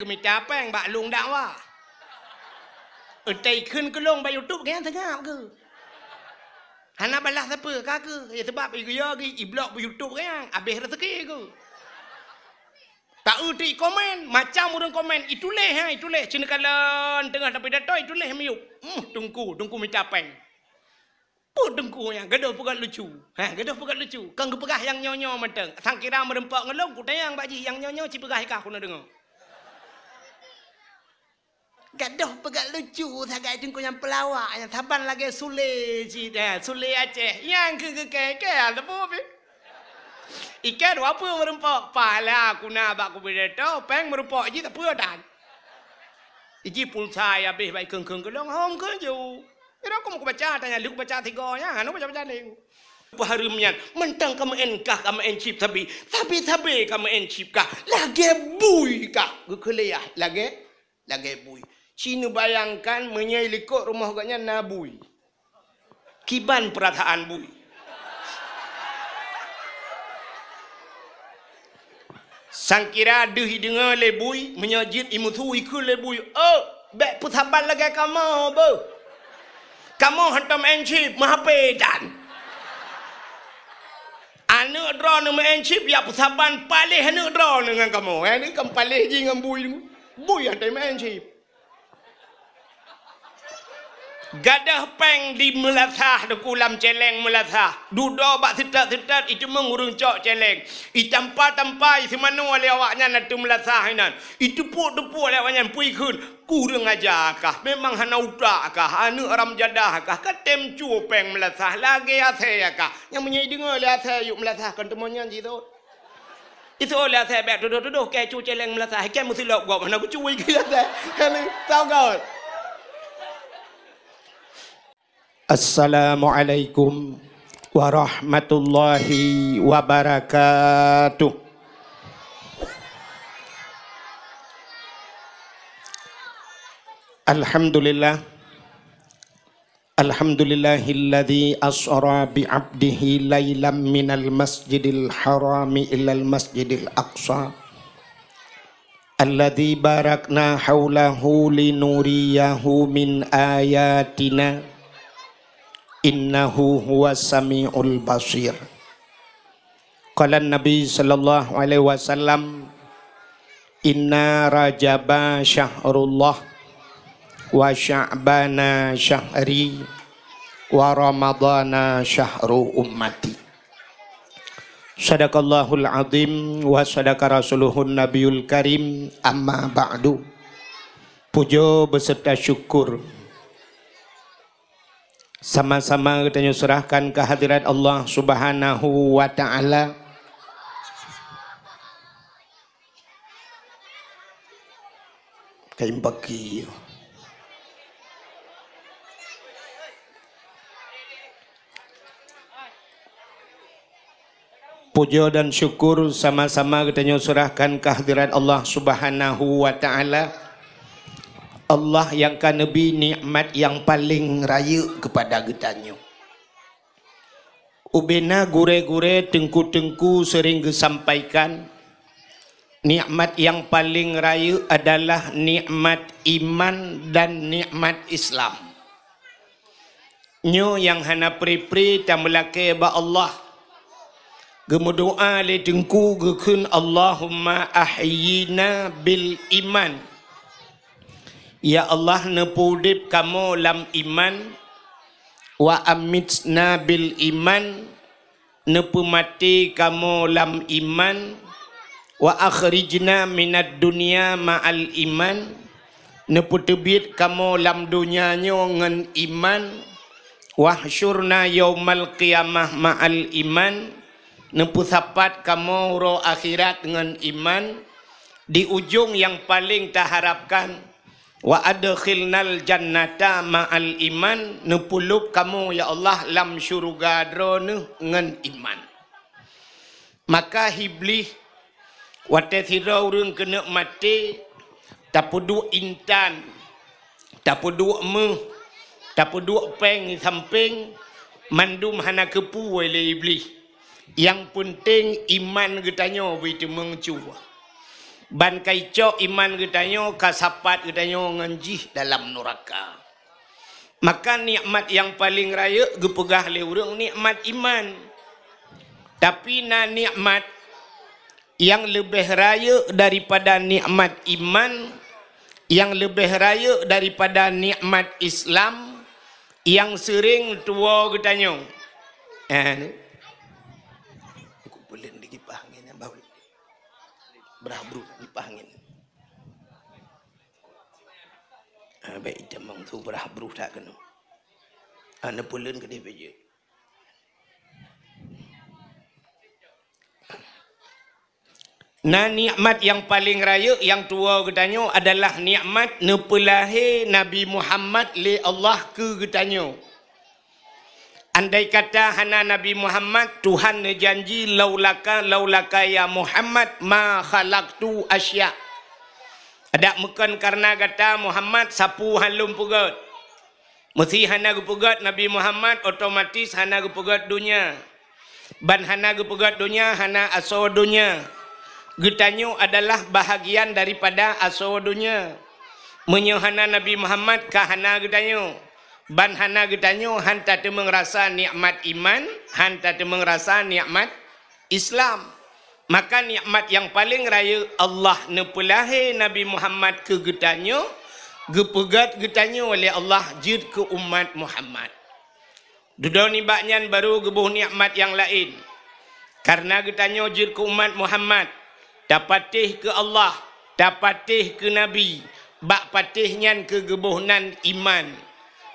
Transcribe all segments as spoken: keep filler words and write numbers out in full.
Mita péng bak lôn dakwah. Eutai kheun keu lôn bak YouTube, geunyang seungab keu. Hana balah sapeue ka keu. Ya, sabab i geuyue geuh i blok bak YouTube geunyang, abéh raseuki keu. Ta eu ti komen, macam ureuëng komen, ituléh ha, ituléh. Cina kalon teungoh tapidato, ituléh miyueb. Hmm, teungku, teungku mita péng. Peue teungku nyan, gadôh peugah lucu. Ha, gadôh peugah lucu. Kon geupeugah nyang nyoe-nyoe mantong. Sang kira meureumpok ngon lôn, kutanyong bak jih, nyang nyoe-nyoe ci peugah i kah keuneuk deungoe. Gadôh peugah lucu sagai teungku nyang peulawak, nyang saban lagée Sule cit, ha, Sule Aceh. Nyang keu geukée-kée teupeu pih. Ikée dua peue meureumpok, pala kuna bak kupidato, péng meureumpok jih teupeu tan. Iji pulsa ya abéh bak ikheun-kheun keu lôn, hom keu ju. Ira kum kubaca tanya, lheueh kubaca tiga nya, anu baca-baca ni. Peuhareuem nyan, mantong ka meu'en kah, ka meu'en cit sabe, sabe-sabe ka meu'en cit kah, lagée bui kah, geukeuliyah, lagée, lagée bui. Ci neubayangkan meunyoe likot rumoh gobnyan na bui. Kiban peurasaan bui. Sang kira deuh ideungoe lé bui, meunyoe jeuet imeusu ikheun lé bui, "Oh, bék peusaban lagée kamoe beuh. Kamoe hantom meu'en cit, meuhapé tan. Aneuëk droeneuh meu'en cit, ya peusaban paléh aneuëk droeneuh ngon kamoe." Eh, ni kan paléh jih ngon bui. Bui hantom meu'en cit. Gadôh péng di meulasah, teungku, lam céléng meulasah. Dudoe bak seutot-seutot, iteumeung ureuëng cok céléng. Itampa-tampa, iseumanoe lé awaknyan ateueh meulasah inan. Iteupok-teupok lé awaknyan, peue ikheun, "Kureueng aja kah, memang hana utak kah, aneuëk haram jadah kah, ka tem cue péng meulasah, lagée asée kah." Nyang meunyoe ideungoe lé asée yup meulasah, kon teumon nyan jih thot. Itu oleh asai bék tudoh-tudoh, kée cue céléng meulasah, kée meusilop gob, hana geucue keu asai. Hana, tau gaul. Assalamualaikum warahmatullahi wabarakatuh. Alhamdulillah. Alhamdulillahilladzi asra bi 'abdihi lailam minal masjidil harami ilal masjidil aqsa. Alladzi barakna haulahu linuriyahu min ayatina. Innahu huwas samiul basir. Qala Nabi sallallahu alaihi wasallam, "Inna Rajaba syahrullah, wa Sya'bana syahri, wa Ramadana syahru ummati." Sadaqallahul azim wa sadaqa rasuluhun nabiyul karim, amma ba'du. Puja beserta syukur sama-sama geutanyoe serahkan keu hadirat Allah Subhanahu wa Ta'ala. Kain baki. Puja dan syukur sama-sama geutanyoe serahkan keu hadirat Allah Subhanahu wa Ta'ala. Allah nyang ka neubri nikmat nyang paleng rayeuk keupada geutanyoe. Ubena gurée-gurée, teungku-teungku seuring geusampaikan, nikmat nyang paleng rayeuk adalah nikmat iman dan nikmat Islam. Nyoe nyang hana pri-pri tameulakée bak Allah. Geumeudoá lé teungku geukheun, "Allahumma ahyina bil iman." Ya Allah, neupeuudeb kamoe lam iman, "Wa amitna bil iman," neupeumaté kamoe lam iman, "wa akhrijna minad dunya ma'al iman," neupeuteubiet kamoe lam donya nyoe ngon iman, "wahsyurna yaumal qiyamah ma'al iman," neupeusapat kamoe uroe akhirat ngon iman, di ujong nyang paleng taharapkan, "Wa adkhilnal jannata ma'al iman," neupeulôb kamoe, ya Allah, lam syeuruga Droeneuh ngon iman. Maka Iblih, watée sidroe ureuëng keuneuk maté, tapeuduek intan, tapeuduek méuh, tapeuduek péng di sampéng, mandum hana keupeue lé Iblih. Nyang peunteng iman geutanyoe beu teumeung cue. Ban ka icok iman geutanyoe, ka sapat geutanyoe ngon jih dalam nuraka. Maka nikmat nyang paleng rayeuk geupeugah lé ureuëng nikmat iman. Tapi na nikmat nyang leubeh rayeuk daripada nikmat iman, nyang leubeh rayeuk daripada nikmat Islam, nyang seuring tuwoe geutanyoe. Eh, ni. Aku peulén di kipas angin nyang bau. Brah bruh di kipas angin. Ah, baik, jamong tu brah bruh tak kena. Ah, neupeulén keudeh bejeu. Na nikmat nyang paleng rayeuk nyang tuwoe geutanyoe adalah nikmat neupeulahé Nabi Muhammad lé Allah keu geutanyoe. Andai kata hana Nabi Muhammad, Tuhan neujanji, "Laulaka, laulaka ya Muhammad, ma khalaqtu asya." Adak meukon karna gata Muhammad, sapeue han lôn peugét. Meusé hana geupeugét Nabi Muhammad, otomatis hana geupeugét donya. Ban hana geupeugét donya, hana asoe donya. Geutanyoe adalah bahagian daripada asoe donya. Meunyoe hana Nabi Muhammad, ka hana geutanyoe. Ban hana geutanyoe, han tateumeung rasa nikmat iman, han tateumeung rasa nikmat Islam. Maka nikmat nyang paleng rayeuk Allah neupeulahé Nabi Muhammad keu geutanyoe, geupeugét geutanyoe lé Allah jeuet keu umat Muhammad. Dudoe nibak nyan baru geuboh nikmat nyang laén. Karna geutanyoe jeuet keu umat Muhammad, tapatéh keu Allah, tapatéh keu Nabi, bak patéh nyan keu geuboh nan iman.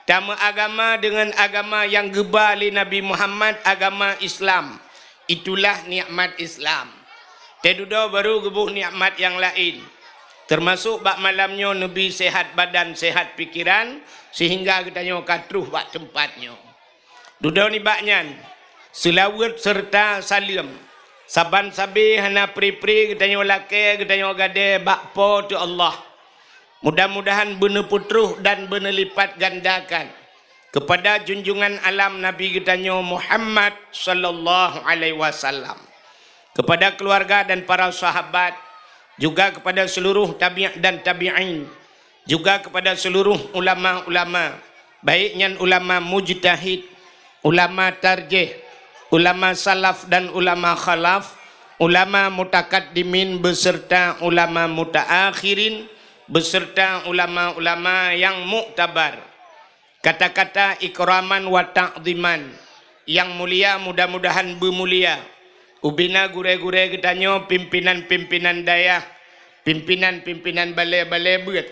Tameuagama deungon agama nyang geuba lé Nabi Muhammad, agama Islam. Itulah nikmat Islam. Teududoe baru geuboh nikmat nyang laén. Teumasok bak malam nyoe neubi sehat badan, sehat pikeran, sehingga geutanyoe ka troh bak teumpat nyoe. Dudoe nibak nyan, seulaweuet seureuta saleuem. Saban sabe hana pri-pri geutanyoe lakée, geutanyoe gadée bak Po teu Allah. Mudah-mudahan beuneupeutroh dan beuneulipatgandakan keupada junjungan alam Nabi geutanyoe Muhammad sallallahu alaihi wasallam, keupada keuluwarga dan para sahabat, juga keupada seuluruh tabi' dan tabi'in, juga keupada seuluruh ulama-ulama, baik nyan ulama mujtahid, ulama tarjih, ulama salaf dan ulama khalaf, ulama mutakaddimin beuseurta ulama mutaakhirin, beuseurta ulama-ulama nyang muktabar. Kata-kata ikraman wa ta'dhiman, nyang mulia mudah-mudahan beumulia. Ubena gurée-gurée geutanyoe, pimpinan-pimpinan dayah, pimpinan-pimpinan balée-balée beuet,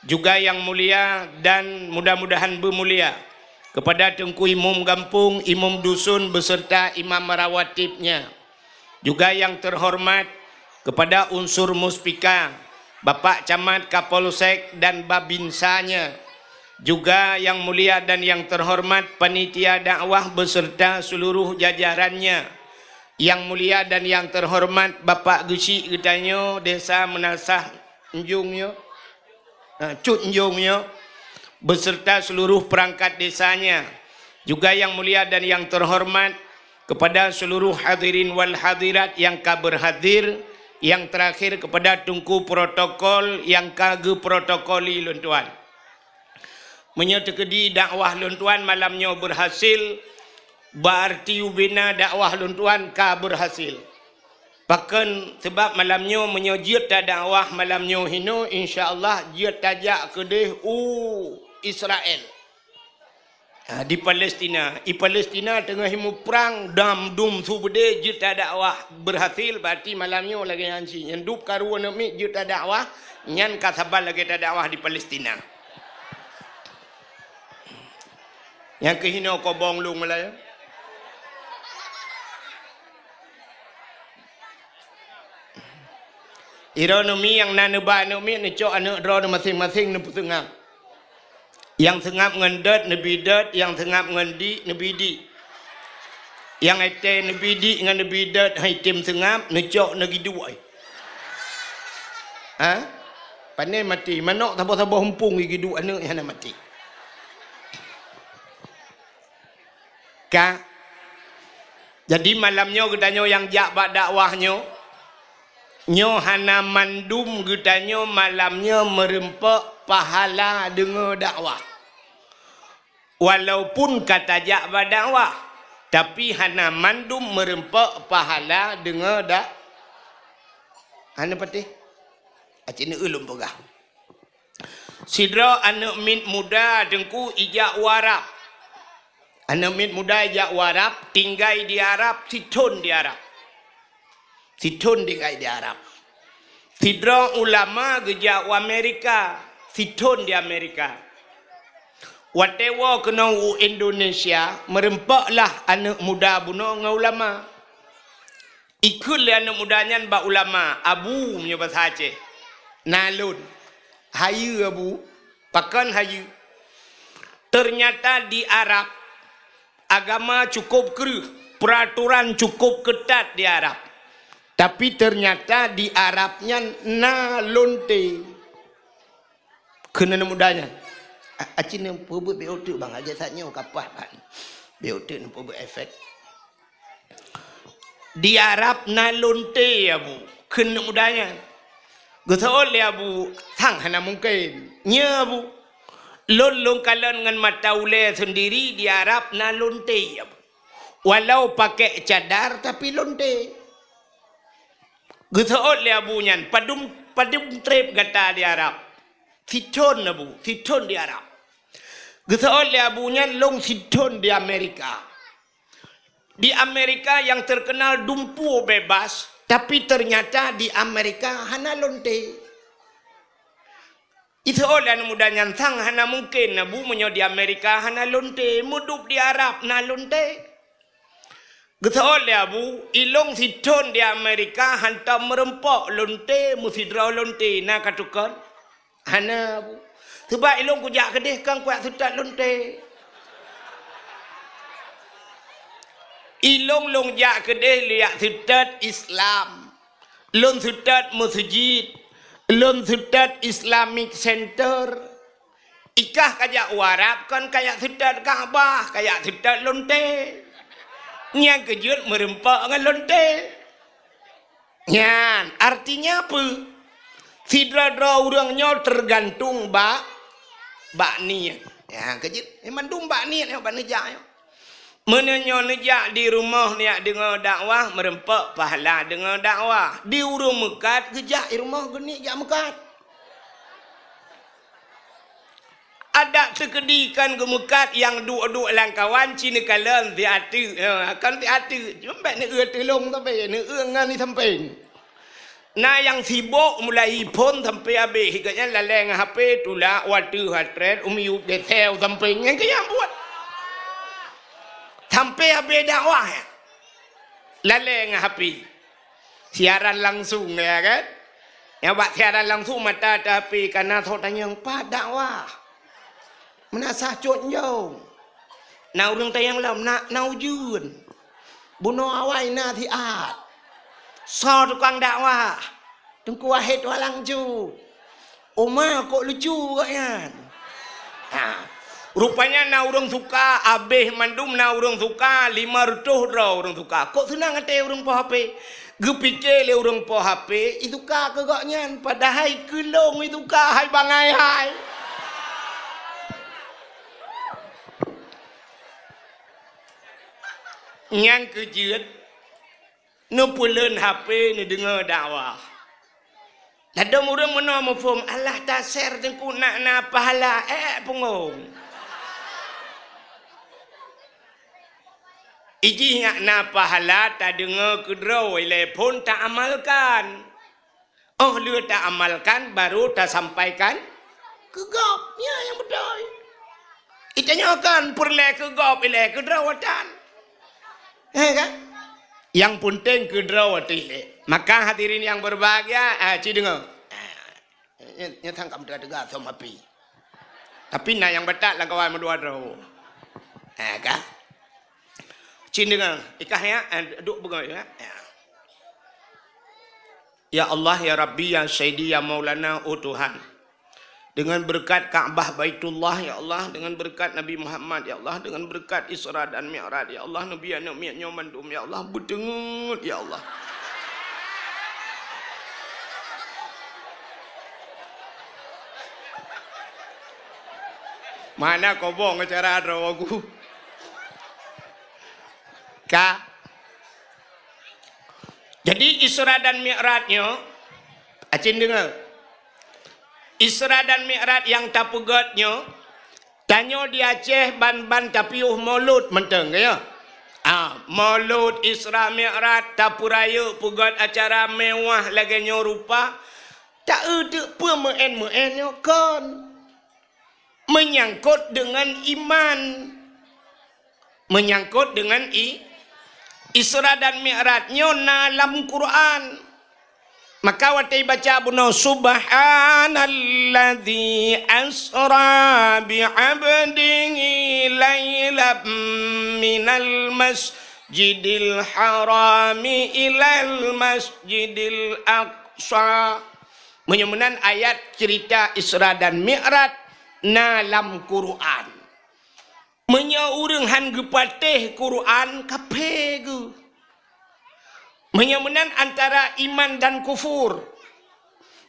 juga nyang mulia dan mudah-mudahan beumulia, keupada Teungku Imum Gampông, Imum Dusun beuseurta imam rawatibnya. Juga nyang teuhoreumat keupada unsur Muspika, Bapak Camat, Kapolsek dan Babinsanya. Juga nyang mulia dan nyang teuhoreumat panitia dakwah beuseurta seuluruh jajarannya. Nyang mulia dan nyang teuhoreumat Bapak Geuchik geutanyoe Desa Meunasah Njong nyoe, ha, Cut Njong nyoe, beuseurta seuluruh peurangkat desanya. Juga nyang mulia dan nyang teuhoreumat keupada seuluruh hadirin wal hadirat nyang ka beurhadir, nyang teurakhir keupada teungku protokol nyang ka geuprotokoli lôn tuan. Meunyoe teukeudi dakwah lôn tuan malam nyoe beurhasil, beuarti ubena dakwah lôn tuan ka beurhasil. Pakon? Sabab malam nyoe meunyoe jeuet tadakwah malam nyoe hinoe, insya Allah jeuet tajak keudeh u Israel. Ha, di Palestina. I Palestina teungoh muprang, dam dum su beudé jeuet tadakwah beurhasil, berarti malam nyoe lagée nyan cit. Nyang dub karu aneuk miet jeuet tadakwah, nyan ka saban lagée tadakwah di Palestina. Nyang keuhinoe kobong lôn meulayeue. Droeneuh mi nyang na neuba aneuk miet, neucok aneuk droeneuh maséng-maséng neupeuseungab. Nyang seungab ngon dot neubi dot, nyang seungab ngon dik neubi dik. Nyang étée neubi dik ngon neubi dot han item seungab, neucok neugiduek. Ha? Pané maté, manok saboh-saboh umpung igiduek aneuk nyang hana maté. Ka. Jadi malam nyoe geutanyoe nyang jak bak dakwah nyoe, Nyoe hana mandum geutanyoe malam nyoe meureumpok pahala deungoe dakwah. Walaupun ka tajak bak dakwah, tapi hana mandum meureumpok pahala deungoe dak-, hana patéh. Aci neu ulôn peugah. Sidroe aneuëk miet muda Teungku ijak u Arab. Aneuëk miet muda ijak u Arab, tinggai di Arab, sithon di Arab. Sithon tinggai di Arab. Sidroe ulama geujak u Amerika, sithon di Amerika. Watée woe keunoe u Indonesia, meureumpoklah aneuëk muda bunoe ngon ulama. Ikheun lé aneuëk muda nyan bak ulama, "Abu," meunyoe basa Aceh, "na lôn." "Hayeue, Abu?" "Pakon hayeue?" "Teunyata di Arab, agama cukôp kreueh, peuratoran cukôp keutat di Arab. Tapi teunyata di Arab nyan na lonte." Kheun aneuëk muda nyan, "A-, aci neupeubuet bék uteuk bang, lagée saat nyoe kapah bang. Bék uteuk neupeubuet efek." "Di Arab na lonte, Abu," kheun aneuëk muda nyan. Geuseuôt lé Abu, "Sang hana mungken. Nyo, Abu. Lôn lôn kalon ngon mata ulée seundiri di Arab na lonte, Abu. Walau pakai cadar, tapi lonte." Geuseuôt lé Abu nyan, "Padum, padum treb gata di Arab?" "Sithon, Abu, sithon di Arab." Geuseuôt lé Abu nyan, "Lôn sithon di Amerika. Di Amerika yang terkenal dumpeue bebas, tapi teunyata di Amerika hana lonte." Iseuôt lé aneuëk muda nyan, "Sang hana mungken, Abu, meunyoe di Amerika hana lonte, meudup di Arab na lonte." Geuseuôt lé Abu, "Ilôn sithon di Amerika hantom meureumpok lonte, meusidroe lonte na katukon?" "Hana, Abu. Sabab ilôn kujak keudeh kon kujak seutôt lonte. Ilôn lôn jak keudeh lôn jak seutôt Islam. Lôn seutôt meuseujid, lôn seutôt Islamic Center. Ikah kajak u Arab kon kajak seutôt Ka'bah, kajak seutôt lonte. Nyang keujeuet meureumpok ngon lonte." Nyan, artinya peue? Sidroe-droe ureuëng nyoe teugantung bak, bak niet. Ya, keujeuet. Eh, mandum bak niet nyoe, bak neujak nyoe. Meunyoe nyoe neujak di rumoh neujak deungoe dakwah, meureumpok pahala deungoe dakwah. Di ureuëng meukat geujak di rumoh geuneuk jak meukat. Adak teukeudi kan geumeukat nyang duek-duek lam kawan ci neukalon siateuek. Ha, kan siateuek. Cuma bèk neueu teulông sabe, neueu ngon di sampéng. Na nyang sibok mulai phôn sampai habéh. Gobnyan lalée ngon H P, tulak wateuh hatret, u miyueb deseu sampéng. Nyang keu nyang buet. Sampai habéh dakwah, ya. Lalée ngon H P. Siaran langsung, ya kan? Nyang bak siaran langsung mata teu H P, kana tho tanyong, "Pat dakwah? Meunasah cot njong? Na ureuëng tanyong lom, na, na ujeuen. Bunoe awai na siat. Soe tukang dakwah?" Teungku Wahid Walang Ju. Oma kok lucu gobnyan. Ha. Rupanya na ureuëng suka, abéh mandum na ureuëng suka, lima reutôh droe ureuëng suka. Kok seunang até ureuëng po H P? Geupike lé ureuëng po H P, isuka keu gobnyan, padahai keu lôn isuka hai bangai hai. Nyang keujeuet, neupeuleuen H P neudeungoe dakwah. Ladôm ureuëng meunoe muphom, "Alah ta-share Teungku nak na pahala, ék punggong." Ijih nak na pahala tadeungoe keudroe ilée phon taamalkan. Óh lheueh taamalkan, baru tasampaikan keu gob. Nyan nyang beutôi. Itanyoe kan peureulée keu gob ilée keudroe tan. Eh, kan? Nyang peunteng keudroe teuh ilée. Maka hadirin nyang berbahagia, ah, ci deungoe. Ah, nyoe, nyoe sang ka meuteuga-teuga som api. Tapi na nyang batat lam kawan meudua droe. Ah, kan? Ci deungoe, ikah ya, ah, duek beungoh ya. Ya. Ya Allah, ya Rabbi, ya Sayyidi, ya Maulana, oh Tuhan. Dengan berkat Ka'bah Baitullah, ya Allah, dengan berkat Nabi Muhammad, ya Allah, dengan berkat Isra dan Mi'raj, ya Allah, Nabi aneuk miet nyoe mandum, ya Allah, beuteungeut, ya Allah. Mana kobong acara droe ku. Ka. Jadi Isra dan Mi'raj nyoe, acin deungoe. Isra dan Mi'raj nyang tapeugét nyoe, tanyoe di Aceh ban-ban tapiôh Maulud mantong, ya. Ah, Maulud, Isra Mi'raj, tapeurayeuk peugét acara mewah lagée nyoe rupa, ta-eu teuk peue meu'en-meu'en nyoe kon. Menyangkot dengan iman. Menyangkot dengan i-, Isra dan Mi'raj nyoe na lam Quran. Maka watée baca bunoe, "Subhanalladzi asra bi 'abdihi lailam minal masjidil harami ilal masjidil aqsa." Meunyoe meunan ayat cerita Isra dan Mi'raj na lam Quran. Meunyoe ureuëng han geupatéh Quran, kaphé geuh. Meunyoe meunan antara iman dan kufur.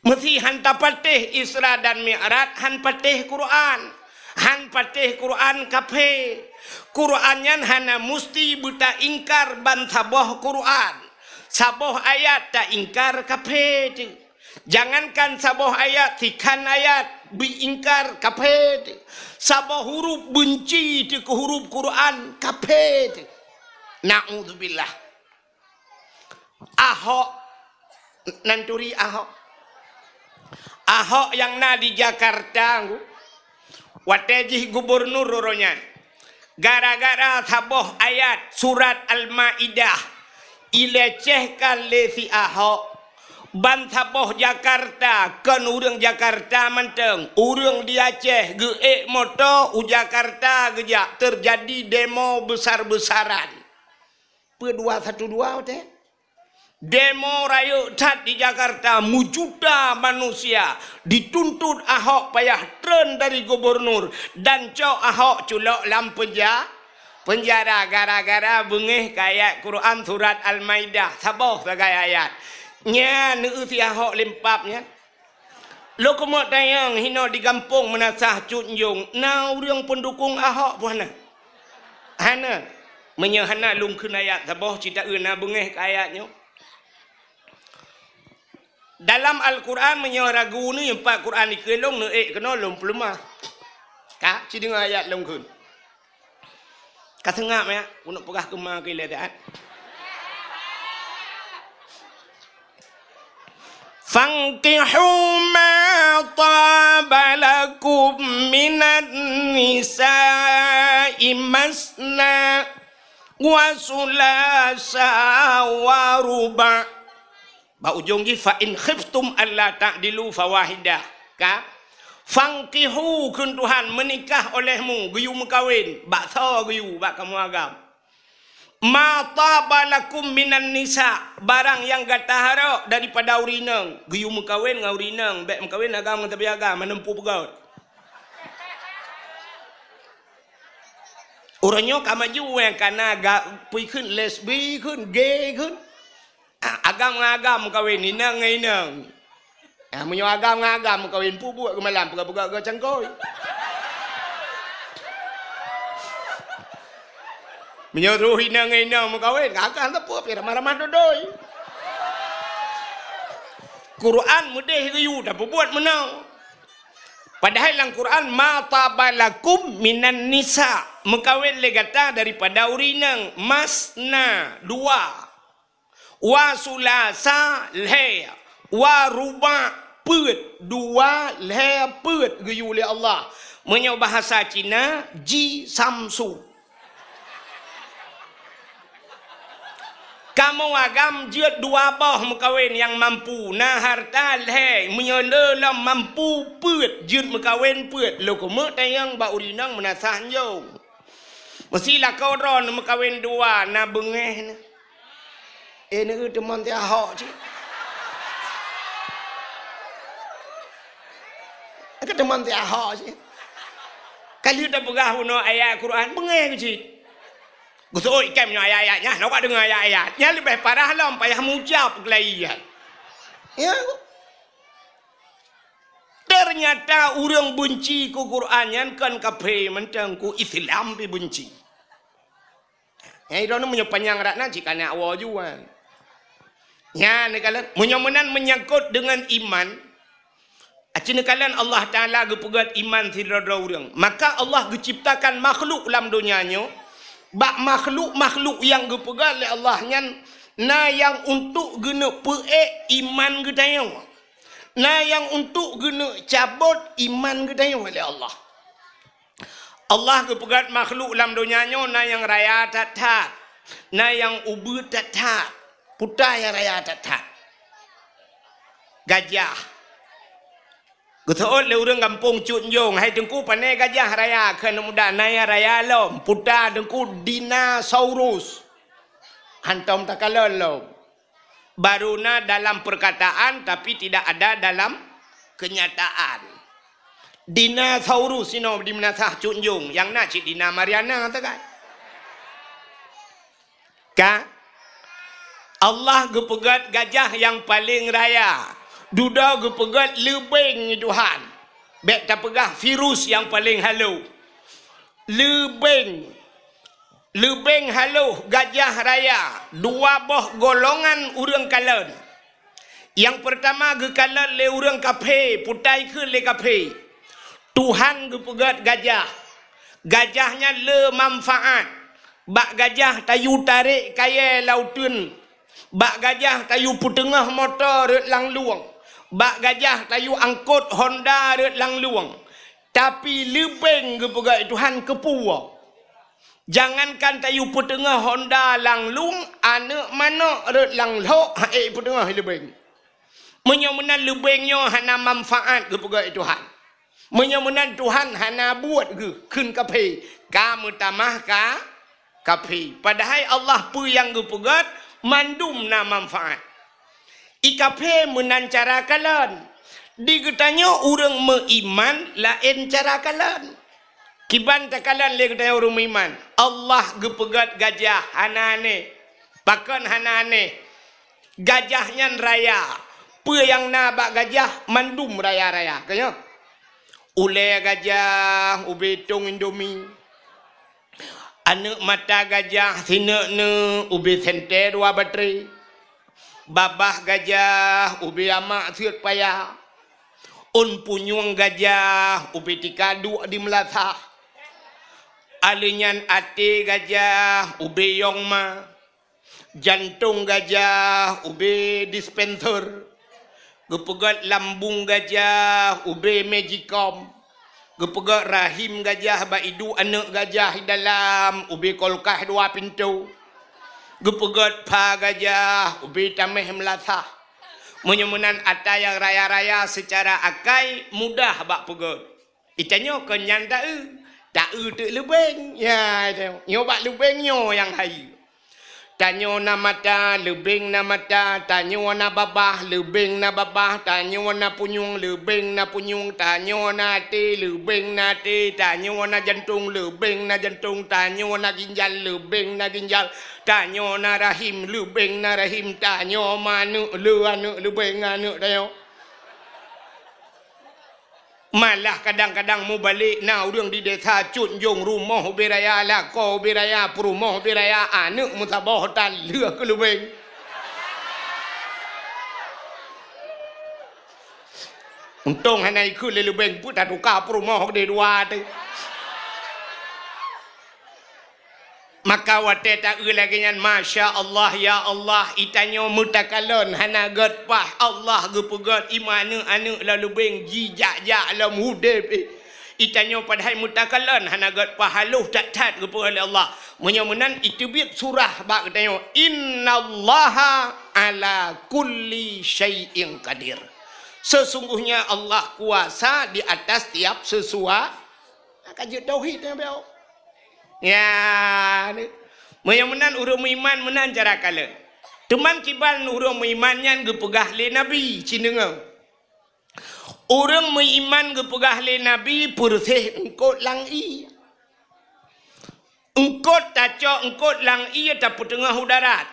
Meusé han tapatéh Isra dan Mi'raj, han patéh Quran. Han patéh Quran, kaphé. Quran nyan hana musti beutaingkar ban saboh Quran. Saboh ayat taingkar, kaphé teuh. Jangankan saboh ayat, sikhan ayat beuingkar, kaphé teuh. Saboh huruf beunci teuh keu huruf Quran, kaphé teuh. Naudzubillah. Ahok, nan turi Ahok. Ahok nyang na di Jakarta, watée jih gubunur uroe nyan. Gara-gara saboh ayat surat Al-Maidah ilecehkan lé si Ahok, ban saboh Jakarta, kon ureuëng Jakarta mantong, ureuëng di Aceh geuék moto u Jakarta geujak, teujadi demo besar-besaran. Peue dua satu dua watée? Demo rayeuk that di Jakarta, meujuta manusia dituntut Ahok payah treun dari gubunur dan cok Ahok culok lam penja-, penjara gara-gara beungéh keu ayat Quran surat Al-Maidah, saboh sagai ayat. Nyan neueu si Ahok lempap nyan. Lôn keumeung tanyong hinoe di gampông Meunasah Cut Njong, na ureuëng peundukong Ahok peue hana? Hana. Meunyoe hana lôn kheun ayat saboh cit taeu na beungéh keu ayat nyoe. Dalam Al-Quran meunyoe ragu ni empat Quran dikeue lôn neuék keunoe lôn peuleumah. Ka, ci deungoe ayat lôn kheun. Ka seungab ya, keuneuk peugah keuma keu ilée taát. Fankihu ma taba lakum minan nisa'i masna wa sulasa wa ruba'. Bak ujong jih, "Fa in khiftum alla ta'dilu fawahidah." Ka? "Fankihu," kheun Tuhan, "meunikah olehmu," geuyue meukawen, bak soe geuyue, bak kamoe agam. "Ma taba lakum minan nisa," barang nyang gata harok daripada ureuëng inong, geuyue meukawen ngon ureuëng inong, bék meukawen agam ngon sabe agam, hana muphom peugét. Uroe nyoe ka maju, eh, kana ga-, pui kheun lesbi kheun, gay kheun. Ah, agam ngon agam meukawen, inong ngon inong. Ah, meunyoe agam ngon agam meukawen, peubuet keu malam peugah-peugah cangkôi. Meunyoe roh inong ngon inong meukawen, agam teupeu pih ramah-ramah dodoi. Quran meudeh geuyue tapeubuet meunoe. Padahai lam Quran, "Ma taba lakum minan nisa," meukawen lé gata daripada ureuëng inong, masna, dua. Wa sulasa, lhée. Wa ruba, peuet. Dua, lhée, peuet geuyue lé Allah. Meunyoe bahasa Cina, ji samsu. Kamoe agam jeuet dua boh meukawen nyang mampu, na harta lhée, meunyoe le lom mampu peuet, jeuet meukawen peuet. Lôn keumeuk tanyong bak ureuëng inong Meunasah Njong. Meusi lakoe droeneuh meukawen dua, na beungéh neuh. Eh, neueu teumon ti Ahok cit. Ka teumon ti Ahok cit. Ka lheueh tapeugah bunoe ayat Quran, beungéh cit. Geuseuôt ikem nyoe ayat-ayat nyan, na ka deungoe ayat-ayat. Nyan leubeh parah lom payah meucab keulayan. Ya. Ternyata ureuëng beunci keu Quran nyan kon kafé mantong, keu Islam pih beunci. Nyang droeneuh meunyoe panyang rot na cit ka na woe juan. Nyan neukalon, meunyoe meunan menyangkut deungon iman, aci neukalon Allah Taala geupeugét iman sidroe-droe ureuëng. Maka Allah geuciptakan makhluk lam donya nyoe, bak makhluk-makhluk nyang geupeugét lé Allah nyan na nyang untuk geuneuk peuék iman geutanyoe. Na nyang untuk geuneuk cabot iman geutanyoe lé Allah. Allah geupeugét makhluk lam donya nyoe na nyang raya that-that, na nyang ubeut that-that. Peue nyang raya that-that? Gajah. Geuseuôt lé ureuëng gampông Cut Njong, "Hai Teungku, pané gajah raya keu aneuk muda?" "Na nyang raya lom." "Peue Teungku?" "Dinosaurus." Hantom takalon lom. Baru na dalam perkataan, tapi tidak ada dalam kenyataan. Dinosaurus inoe di Meunasah Cut Njong, nyang na cit Dina Mariana sagai. Ka? Allah geupeugét gajah nyang paleng raya, dudoe geupeugét leubeng Tuhan. Bék tapeugah virus nyang paleng halo. Leubeng. Leubeng haloh gajah raya, dua boh golongan ureuëng kalon. Nyang peurtama geukalon lé ureuëng kafé, peue kheun lé kafé. Tuhan geupeugét gajah. Gajah nyan le manfaat. Bak gajah tayue tarek kayée lam uteuen. Bak gajah tayue peuteungoh moto rot lam lueng. Bak gajah tayue angkot Honda rot lam lueng. Tapi leubeng geupeugét Tuhan keupeue? Jangankan tayue peuteungoh Honda lam lueng, aneuk manok rot lam lhok han ék peuteungoh leubeng. Meunyoe meunan leubeng nyoe hana manfaat geupeugét Tuhan. Meunyoe meunan Tuhan hana buet geuh kheun kafé, ka meutamah ka kafé. Padahai Allah peue nyang geupeugét mandum na manfaat. I kafé meunan cara kalon. Di geutanyoe ureuëng meuiman laén cara kalon. Kiban takalon lé geutanyoe ureuëng meuiman. Allah geupeugét gajah hana aneh. Pakon hana aneh? Gajah nyan raya. Peue nyang na bak gajah mandum raya-raya. Ka nyoe. Ulée gajah ubé tong Indomie. Aneuk mata gajah sineuk-neuk ubé sentée dua batré. Babah gajah ubé amak seuet paya. Ôn punyueng gajah ubé tika duek di meulasah. Aleuh nyan até gajah ubé yong ma. Jantong gajah ubé dispenser. Geupeugét lambung gajah ubé magicom. Geupeugét rahim gajah bak iduek aneuk gajah di dalam ubé kulkas dua pintoe. Geupeugét pha gajah ubé taméh meulasah. Meunyoe meunan atra nyang raya-raya seucara akai mudah bak peugét. Geutanyoe kon nyan taeu, taeu teuk leubeng. Ya, nyoe bak leubeng nyoe nyang hayeue. Tanyoe na mata, leubeng na mata, tanyoe na babah, leubeng na babah, tanyoe na punyueng, leubeng na punyueng, tanyoe na até, leubeng na até, tanyoe na jantong, leubeng na jantong, tanyoe na ginjal, leubeng na ginjal, tanyoe na rahim, leubeng na rahim, tanyoe ma aneuk, le aneuk, leubeng aneuk tanyoe. Malah kadang-kadang mubalek na ureuëng di desa Cut Njong rumoh ubé raya, lakoe ubé raya, peurumoh ubé raya, aneuk meusaboh tan lheueh keu leubeng. Untông hana ikheun lé leubeng, peue tatuka peurumoh keudeh dua teuh. Maka watée taeu lagée nyan, masya Allah, ya Allah, geutanyoe meutakalon hana gét paih. Allah geupeugét i ma aneuk-aneuk lam leubeng jijak-jak lom udeb. Geutanyoe padahai meutakalon hana gét paih, haloh that-that geupeugét lé Allah. Meunyoe meunan, iteubiet surah bak geutanyoe, "Innallaha ala kulli syai'in qadir." Sesungguhnya Allah kuasa di atas tiap sesua-, Ka jeuet tauhid nyan, beuh. Ya, ni. Meunyoe meunan ureuëng meuiman meunan cara kalon. Teuma kiban ureuëng meuiman nyan geupeugah lé Nabi, ci deungoe. Ureuëng meuiman geupeugah lé Nabi peureuseh eungkot lam ié. Eungkot tacok eungkot lam ié tapeuteungoh u darat.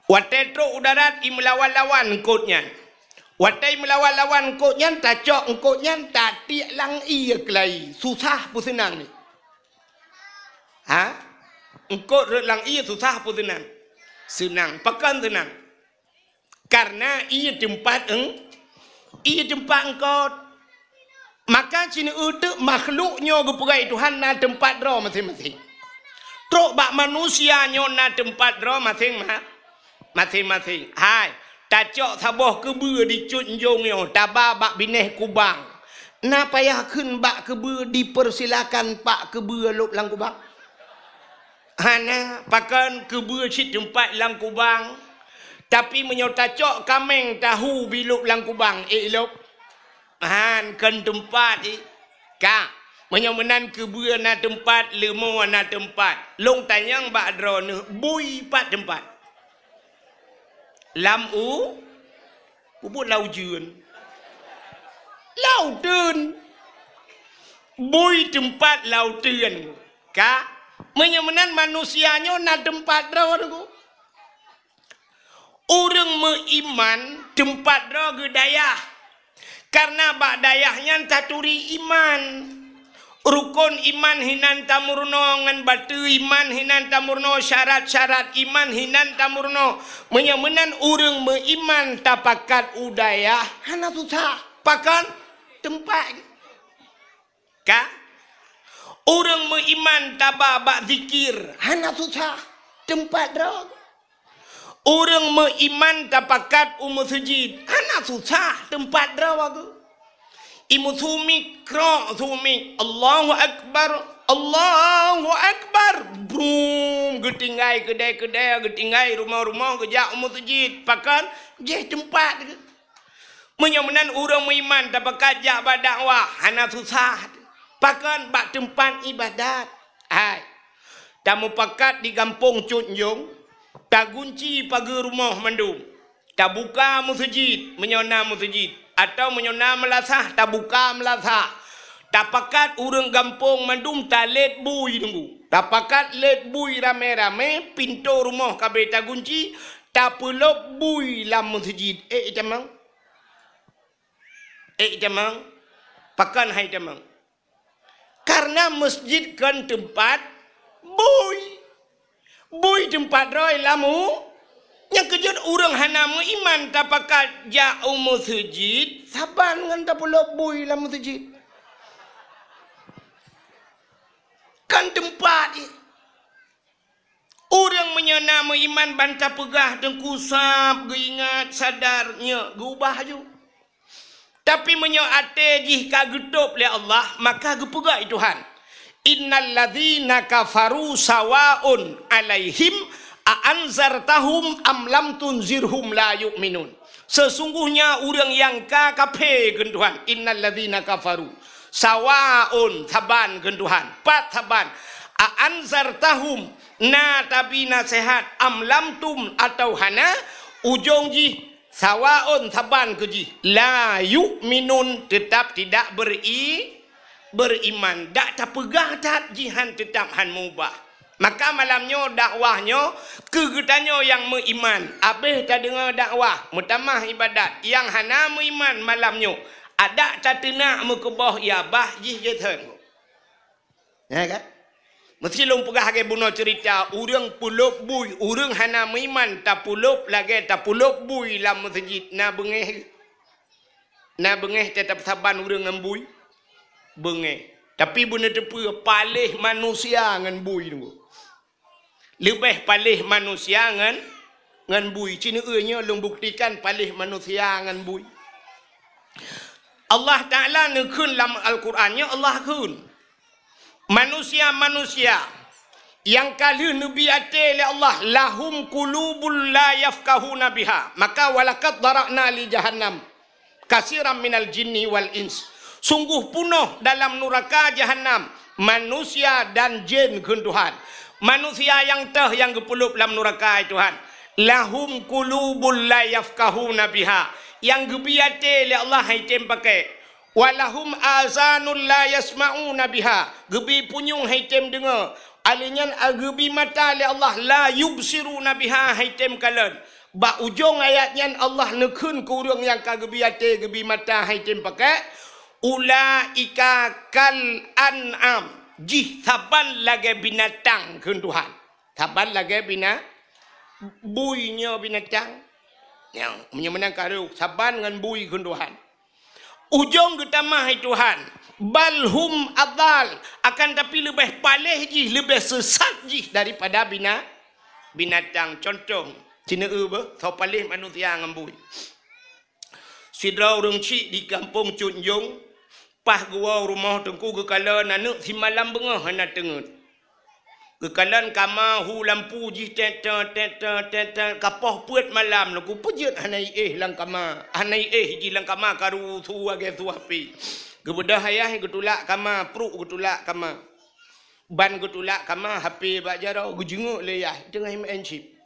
Watée trok u darat, ié meulawan-lawan eungkot nyan. Watée meulawan-lawan eungkôt nyan, tacok eungkôt nyan, tatiek lam ié keulayi. Susah peue seunang nyoe? Ha? Eungkôt rhot lam ié susah peue seunang? Seunang. Pakon seunang? Kareuna ié teumpat eung-, ié teumpat eungkôt. Maka sineuk teuk makhluk nyoe geupeugah Tuhan na teumpat droe maséng-maséng. Trok bak manusia nyoe na teumpat droe maséng ma-, maséng-maséng. Hai, tacok saboh keubeue di cut njong nyoe, taba bak binéh kubang. Na payah kheun bak keubeue dipersilakan pak keubeue lôb lam kubang? Hana, pakon keubeue cit teumpat lam kubang. Tapi meunyoe tacok kaméng tahu bilôb lam kubang, ék ilôb? Han, kon teumpat, eh. Ka, meunyoe meunan keubeue na teumpat, leumo na teumpat. Lôn tanyong bak droeneuh, bui pat teumpat? Lam u-, Peubuet lam ujeuen. Lam uteuen. Bui teumpat lam uteuen. Ka? Meunyoe meunan manusia nyoe na teumpat droe, Teungku. Ureuëng meuiman teumpat droe geuh dayah. Kareuna bak dayah nyan taturi iman. Rukon iman hinan tameurunoe, ngon bateue iman hinan tameurunoe, syarat-syarat iman hinan tameurunoe. Meunyoe meunan ureuëng meuiman tapakat u dayah, hana susah. Pakon? Teumpat. Ka? Ureuëng meuiman taba bak zikir, hana susah. Teumpat droe. Ureuëng meuiman tapakat u meuseujid, hana susah teumpat droe geuh. I meusumik, krok sumik, Allahu Akbar, Allahu Akbar. Brum, geutinggai keudè-keudè, geutinggai rumoh-rumoh, geujak u meuseujid. Pakon? Jih teumpat geuh. Meunyoe meunan ureuëng meuiman tapakat jak bak dakwah, hana susah. Pakon? Bak teumpat iébadat. Hai. Tamupakat di gampông cut njong, tagunci pageue rumoh mandum. Tabuka meuseujid meunyoe na meuseujid, atawa meunyoe na meulasah, tabuka meulasah. Tapakat ureuëng gampông mandum talét bui, Teungku. Tapakat lét bui ramé-ramé, pintoe rumoh ka abéh tagunci, tapeulôb bui lam meuseujid. Ék itamong? Ék itamong? Pakon han itamong? Kareuna meuseujid kon teumpat bui. Bui teumpat droe lam u-, nyang keujeuet ureuëng hana meuiman tapakat jak u meuseujid, saban ngon tapeulôb bui lam meuseujid. Kon teumpat jih. Ureuëng meunyoe na meuiman ban tapeugah Teungku sab geuingat sadar nyoe geubah ju. Tapi meunyoe até jih ka geutôb lé Allah, maka geupeugah lé Tuhan, "Innal ladzina kafaru sawaun 'alaihim a anzartahum am lam tunzirhum la yu'minun." Sesungguhnya ureuëng nyang ka kafé, kheun Tuhan, "Innal ladzina kafaru sawaun," saban, kheun Tuhan, pat saban, "a anzartahum," na tabi naseuhat, "am lam tun," atawa hana, ujong jih sawaun, saban keu jih, "la yu'minun," teutap tidak beri-, beriman. Dak tapeugah that jihan teutap han meubah. Maka malam nyoe dakwah nyoe keu geutanyoe nyang meuiman. Abéh tadeungoe dakwah, meutamah iébadat, nyang hana meuiman malam nyoe adak tateunak meukeubah, ya bah jih jeuet. Ya kan? Meusti lôn peugah lagée bunoe ceurita, ureuëng peulôb bui, ureuëng hana meuiman tapeulôb lagée tapeulôb bui lam meuseujid, na beungéh. Na beungéh teutap saban ureuëng ngon bui? Beungéh. Tapi beuneuteupeu paléh manusia ngon bui, Teungku. Leubeh paléh manusia ngon, ngon bui. Ci neueu nyoe lôn buktikan paléh manusia ngon bui. Allah Taala neukheun lam Al-Quran nyoe, Allah kheun, manusia-manusia nyang ka lheueh neubi até lé Allah, "lahum qulubul la yafqahuna biha." Maka, "walaqad dzara'na li jahannam katsiran minal jinni wal ins." Sungguh peunoh dalam nuraka Jahannam manusia dan jén, kheun Tuhan. Manusia nyang toh nyang geupeulôb lam nuraka, hai Tuhan. "Lahum qulubul la yafqahuna biha." Nyang geubi até lé Allah han item pakai. "Walahum azanul la yasma'una biha." Geubi punyueng han item deungoe. Alèh nyan, a, geubi mata lé Allah, "la yubsiruna biha," han item kalon. Bak ujong ayat nyan Allah neukheun keu ureuëng nyang ka geubi até, geubi mata, han item pakék, "Ulaika kal an'am." Jih saban lagée binatang kheun Tuhan. Saban lagée bina-, bui nyoe binatang. Nyoe, meunyoe meunan ka rôh, saban ngon bui kheun Tuhan. Ujong geutamah hai Tuhan, bal hum adal, akan tapi leubeh paléh jih, leubeh seusat jih daripada bina-, binatang. Contoh, sineue beuh, soe paléh manusia ngon bui. Sidroe ureuëng chik di gampông Cut Njong, paih geuwoe rumoh Teungku geukalon aneuëk simalam beungoh hana teungeut. Geukalon kama hu lampu jih tet, tet, tet, tet, tet, tet, ka poh peuet malam Teungku peujeuet hana iéh lam kama, hana iéh jih lam kama ka rusu lagée su api. Geubeudôh ayah geutulak kama, pruek geutulak kama. Ban geutulak kama, H P bak jaroe, geujeungok lé yah, teungoh meu'en chip.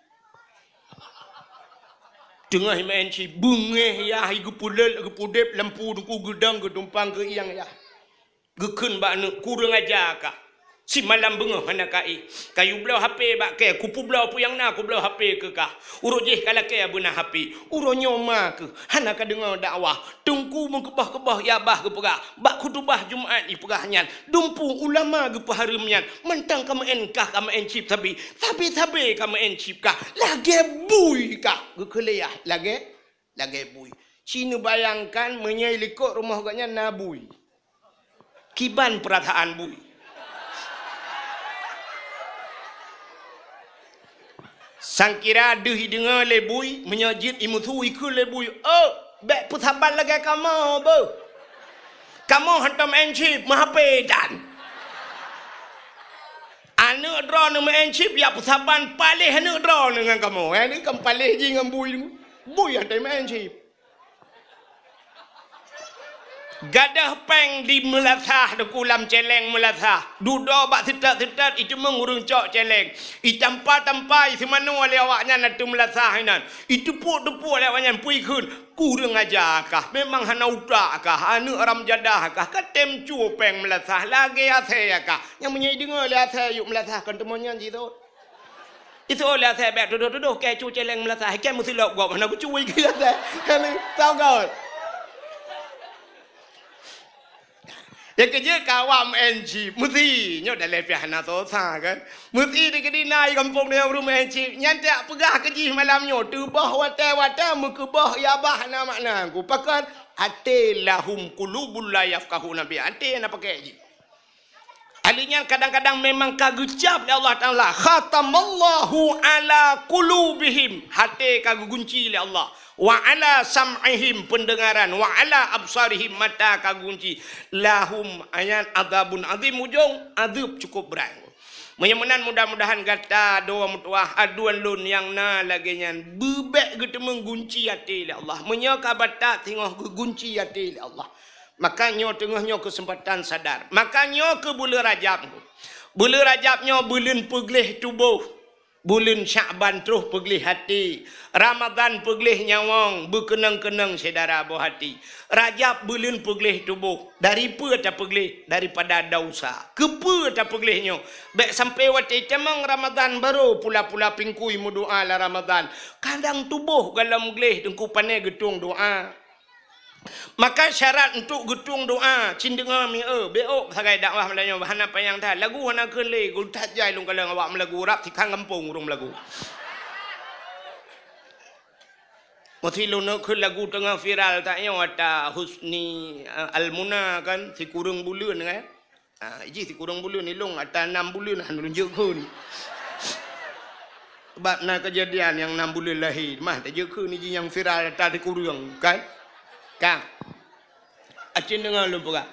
Teungoh meu'en chip, beungéh yah, geupulet, geupudeb lampu Teungku geudong, geutumpang keu ieng yah. Geukheun bak aneuëk, "Kureueng aja kah! Simalam beungoh hana ka éh. Kayue bloe H P bak kée, kupeubloe peue nyang na, kubloe H P keu kah. Uroe jéh ka lakée beuna H P. Uroe nyoe ma keuh, hana ka deungoe dakwah. Teungku meukeubah-keubah yah bah geupeugah, bak khutubah Jumat ipeugah nyan, dumpeue ulama geupeuhareuem nyan, mantong ka meu'en kah, ka meu'en chip sabe, sabe-sabe ka meu'en chip kah, lagée bui kah." Geukheun lé yah, lagée, lagée bui. Ci neubayangkan meunyoe likot rumoh gobnyan na bui. Kiban peurasaan bui. Sangkira deuh ideungoe lé bui, meunyoe jeuet imeusu ikheun lé bui, "Oh, bék peusaban lagée kamoe beuh. Kamoe hantom meu'en chip, meuhapé tan. Aneuëk droeneuh meu'en chip, ya peusaban paléh aneuëk droeneuh ngon kamoe." Eh, ni kan paléh jih ngon bui. Bui hantom meu'en chip. Gadôh péng di meulasah Teungku, lam céléng meulasah. Dudoe bak seutot-seutot, iteumeung ureuëng cok céléng. Itampa-tampa, iseumanoe lé awaknyan ateueh meulasah inan. Iteupuek-teupuek lé awaknyan, peue ikheun, "Kureueng aja kah, memang hana utak kah, aneuëk haram jadah kah, ka tem cue péng meulasah, lagée asée kah." Nyang meunyoe ideungoe lé asée yôk meulasah, kon teumon nyan jisot. Itu lé asée bék tudoh-tudoh, kée cue céléng meulasah, kée meusilop gob hana geucue keu asée. Hana, tau gob. Nyang keujeuet ka awak meu'en chip, meusi nyoe dalé pih hana soe sa kan. Meusi di keudina di gampông nyoe ureuëng meu'en chip, nyan tak peugah keu jih malam nyoe, teuboh watée-watée meukeubah yah bah hana makna. Ku pakon, até lahum qulubun la yafqahuna biha, até hana pakék jih. Ahli nyan kadang-kadang memang ka geucab lé Allah Taala, "Khatamallahu ala qulubihim", até ka geugunci lé Allah, "wa ala sam'ihim", peundeungaran, "wa ala absarihim", mata ka geugunci, "lahum", ayat, "adzabun adzim", ujong, azeueb cukup brat. Meunyoe meunan, mudah-mudahan gata dua meutuwah aduen lôn nyang na lagée nyan, beubék geuteumeung gunci até lé Allah. Meunyoe ka batat singoh geugunci até lé Allah, maka nyoe teungoh nyoe keuseumpatan sadar. Maka nyoe keuh buleuen Rajab. Buleuen Rajab nyoe buleuen peugleh tuboh. Buleuen Syakban troh peugleh até. Ramadhan peugleh nyawöng, beukeunong-keunong syedara boh até. Rajab buleuen peugleh tuboh. Dari peue tapeugleh? Daripada desya. Keupeue tapeugleh nyoe? Bék sampoe watée tamong Ramadhan barô pula-pula pingkui meudoá lam Ramadhan. Kadang tuboh gohlom gleh Teungku, pané geutueng doá. Maka syarat untuk geutueng doá, cit deungoe mi eu, bék ôk sagai dakwah meulayeue hana panyang that. Lagu hana kheun lé, geutat jai lôn kalon awak meulagu rab sikhan gampông ureuëng meulagu. Meusi lôn kheun lagu teungoh viral that nyoe ata Husni, eh, Almuna kan, sikureueng buleuen kan. Ah, iji sikureueng buleuen ilong ata nam buleuen han lôn jeuet kheun. Sebab na keujadian nyang nam buleuen lahé, mah tajeuet kheun iji nyang viral ata sikureueng, kan? Ka. Acen deungoe lôn peugah.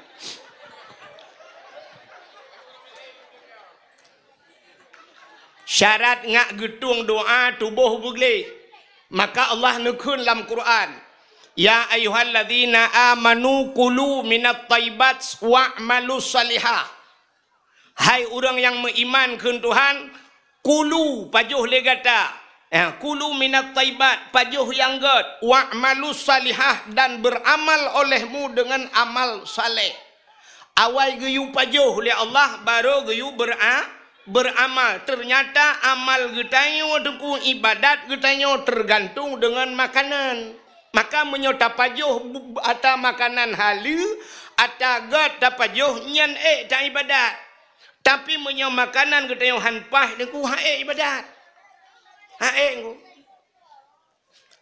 Syarat ngat geutueng doá tuboh beugleh. Maka Allah neukheun lam Quran, "Ya ayyuhalladzina amanu kulu minat thayyibat wa'malus shalihah." Hai ureuëng nyang meuiman kheun Tuhan, kulu, pajoh lé gata. Ya, kulu minat thayyibat, pajoh nyang gét, wa'malus shalihah, dan beramal olehmu dengan amal saleh. Awai geuyue pajoh lé Allah, barô geuyue bera-, beramal. Ternyata amal geutanyoe Teungku, ibadat geutanyoe tergantung dengan makanan. Maka meunyoe tapajoh bu-, ata makanan haleue, ata göt tapajoh, nyan ék taibadat. Tapi meunyoe makanan geutanyoe han paih Teungku, han ék ibadat. Han ék Teungku.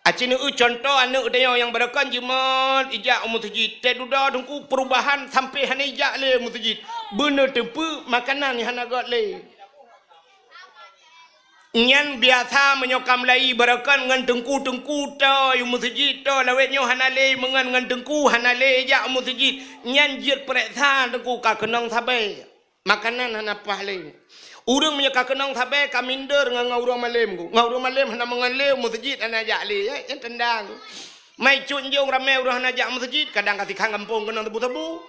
Aci neueu contoh aneuk tanyoe nyang barokon jeuet ijak u meuseujid. Teududoe Teungku perubahan sampai hana ijak lé u meuseujid. Beuneuteupeu makanan nyang hana göt lé. Nyan biasa meunyoe ka mulai barokon ngon teungku-teungku toe u meuseujid, toe lawét nyoe hana lé meungon ngon teungku hana lé ijak u meuseujid. Nyan jeuet peuriksa Teungku ka keunong sabe. Makanan hana paih lé. Ureuëng meunyoe ka keunong sabe ka minder ngon, ngon ureuëng malém Teungku. Ngon ureuëng malém hana meungon lé, meuseujid hana jak lé, ya, nyan tanda Teungku. Mai cut njong ramé ureuëng hana jak meuseujid, kadang ka sikhan gampông keunong sabu-sabu.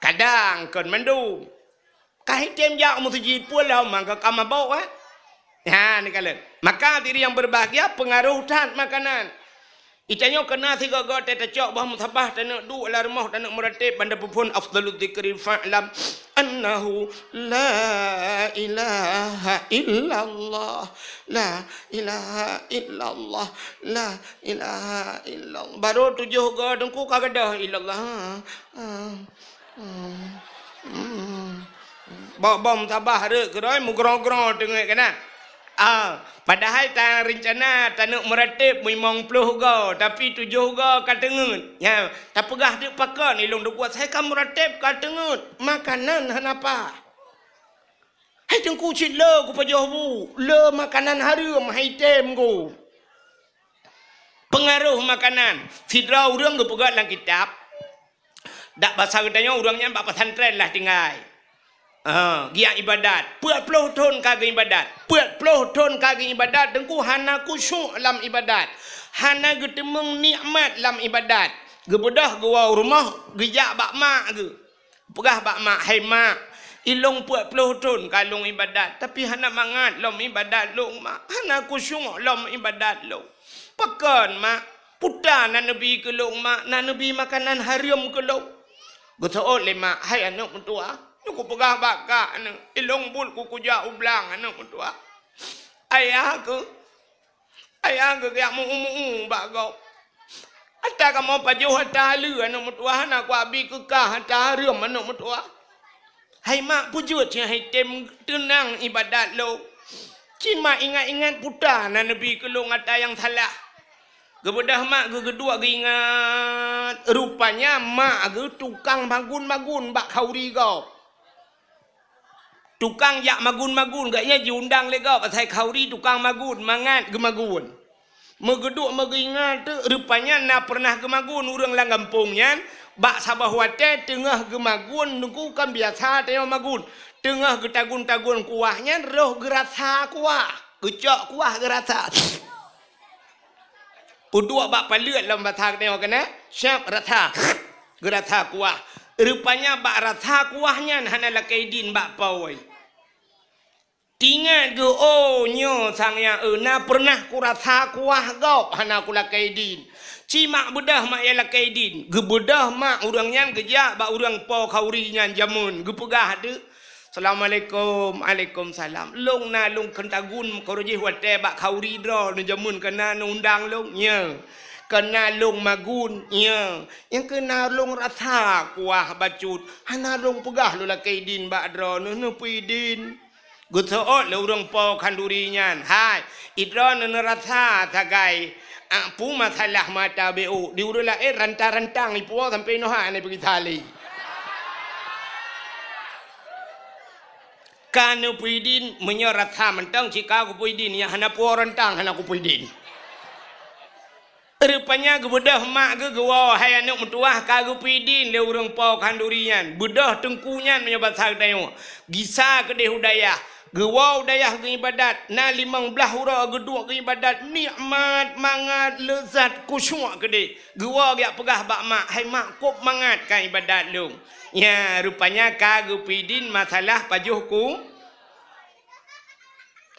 Kadang kon mandum. Ka hitem jak meuseujid pun lom mangka ka mabök, eh. Ha, neukalon. Maka diri yang berbahagia pengaruh that makanan. Itanyoe keuna sigoe-goe teucok boh musabah taneuk duek lam rumoh taneuk meurateb banda peuphon afdhalu dzikri fa'lam annahu la ilaha illallah, la ilaha illallah, la ilaha illallah. Baru tujoh goe Teungku ka gadôh illallah. Bom-bom sabah rhot keudroe meugrong-grong teungeut keunan. Ah, padahai ta rencana taneuk meurateb limong ploh goe, tapi tujoh goe ka teungeut. Nya, tapeugah teuk pakon ilong deukuat sai ka meurateb ka teungeut. Makanan hana paih. Hai Teungku cit le kupajoh bu, le makanan hareuem hai tem go. Pengaruh makanan. Sidroe ureuëng geupeugah lam kitab, dak basa geutanyoe ureuëng nyan bak pesantren lah tinggai. Ha, giak ibadat. Peuet ploh thon ka geuibadat. Peuet ploh thon ka geuibadat, Teungku hana khusyuk lam ibadat. Hana geuteumeung nikmat lam ibadat. Geubeudôh geuwoe u rumoh, geujak bak mak geuh. Peugah bak mak, "Hai mak, ilong peuet ploh thon ka lôn ibadat, tapi hana mangat lom ibadat lôn, mak. Hana khusyuk lom ibadat lôn." "Pakon, mak?" "Peue na neubi keu lôn, mak, na neubi makanan hareuem keu lôn." Geuseuôt lé mak, "Hai aneuk meutuwah, nyoe kupeugah bak kak aneuk, ilong buet ku kujak u blang aneuk meutuwah. Ayah keuh, ayah keuh geujak meu-umu bak gob. Ata kamoe pajoh ata haleue aneuk meutuwah, hana kuabi keu kah ata hareuem aneuk meutuwah." "Hai mak, peue jeuet cit hai tem teunang ibadat lôn. Cit mak ingat-ingat peue na neubi keu lôn ata nyang salah." Geubeudôh mak geuh geuduek geuingat, rupanya mak geuh tukang magun-magun bak khauri gob. Tukang jak magun-magun, gobnyan jiundang lé gob asai khauri tukang magun, mangat geumagun. Meugeuduek meugeuingat teuk, rupanya na peureunah geumagun ureuëng lam gampông nyan, bak saboh watée teungoh geumagun Teungku kan biasa tanyoe magun. Teungoh geutagun-tagun kuah nyan roh geurasa kuah, geucok kuah geurasa. Peuduek bak paleuet lom basa geutanyoe keunan, siab rasa, geurasa kuah. Rupanya bak rasa kuah nyan hana lakée idin bak po. Tingat geuh, "Oh, nyoe sang nyang eu na peureunah kurasa kuah gob hana kulakée idin. Cit mak beudôh mak nyang lakée idin." Geubeudôh mak ureuëng nyan geujak bak ureuëng po khauri nyan jameun, geupeugah teuk, "Assalamualaikum." "Alaikumsalam." "Lôn na lôn keutagun keu roh jih watée bak khauri droeneuh jameun keunan undang lôn." "Nyo." "Keunan lôn magun." "Nyo." "Nyang keunan lôn rasa kuah bacut, hana lôn peugah lôn lakée idin bak droeneuh, neupeue idin." Geuseuôt lé ureuëng po khanduri nyan, "Hai, droeneuh neurasa sagai, a, peue masalah mata B O, di ureuëng laén rantang-rantang ipuwoe sampoe inoe hana peugisa lé." "Ka neupeue idin, meunyoe rasa mantong cit ka kupeue idin, nyang hana puwoe rantang hana kupeue idin." Rupanya geubeudôh mak geuh geuwoe, "Hai aneuk meutuwah, ka geupeue idin lé ureuëng po khanduri nyan." Beudôh teungku nyan meunyoe basa geutanyoe, gisa keudeh u dayah. Geuwoe u dayah geuibadat, na limong blaih uroe geuduek geuibadat, nikmat, mangat, leuzat, khusyuk keudeh. Geuwoe geujak peugah bak mak, "Hai mak, kôb mangat ka ibadat lôn." Nya, rupanya ka geupeue idin masalah pajoh ku.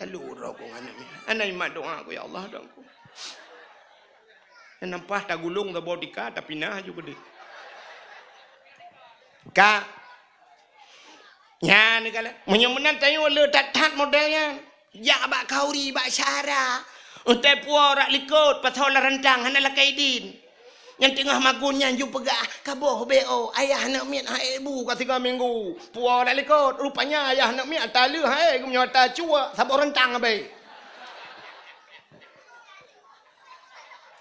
Lalu uroe ku ngon aneuk nyan. Hana imat doa ku, "Ya Allah, doa ku." Nyan nampak tagulong saboh tika, tapi na aju keudeh. Ka. Nyan ka lheueh. Meunyoe meunan tanyoe le that-that model nyan. Jak bak khauri, bak syara. Utai puwoe rak likot, pasoe lam rantang, hana lakée idin. Nyang teungoh magun nyan ju peugah, "Kaboh B O, ayah aneuk miet hai bu ka tiga minggu." Puwoe rak likot, rupanya ayah aneuk miet ata leuh hai, geumeunyoe ata cuek, saboh rantang abée.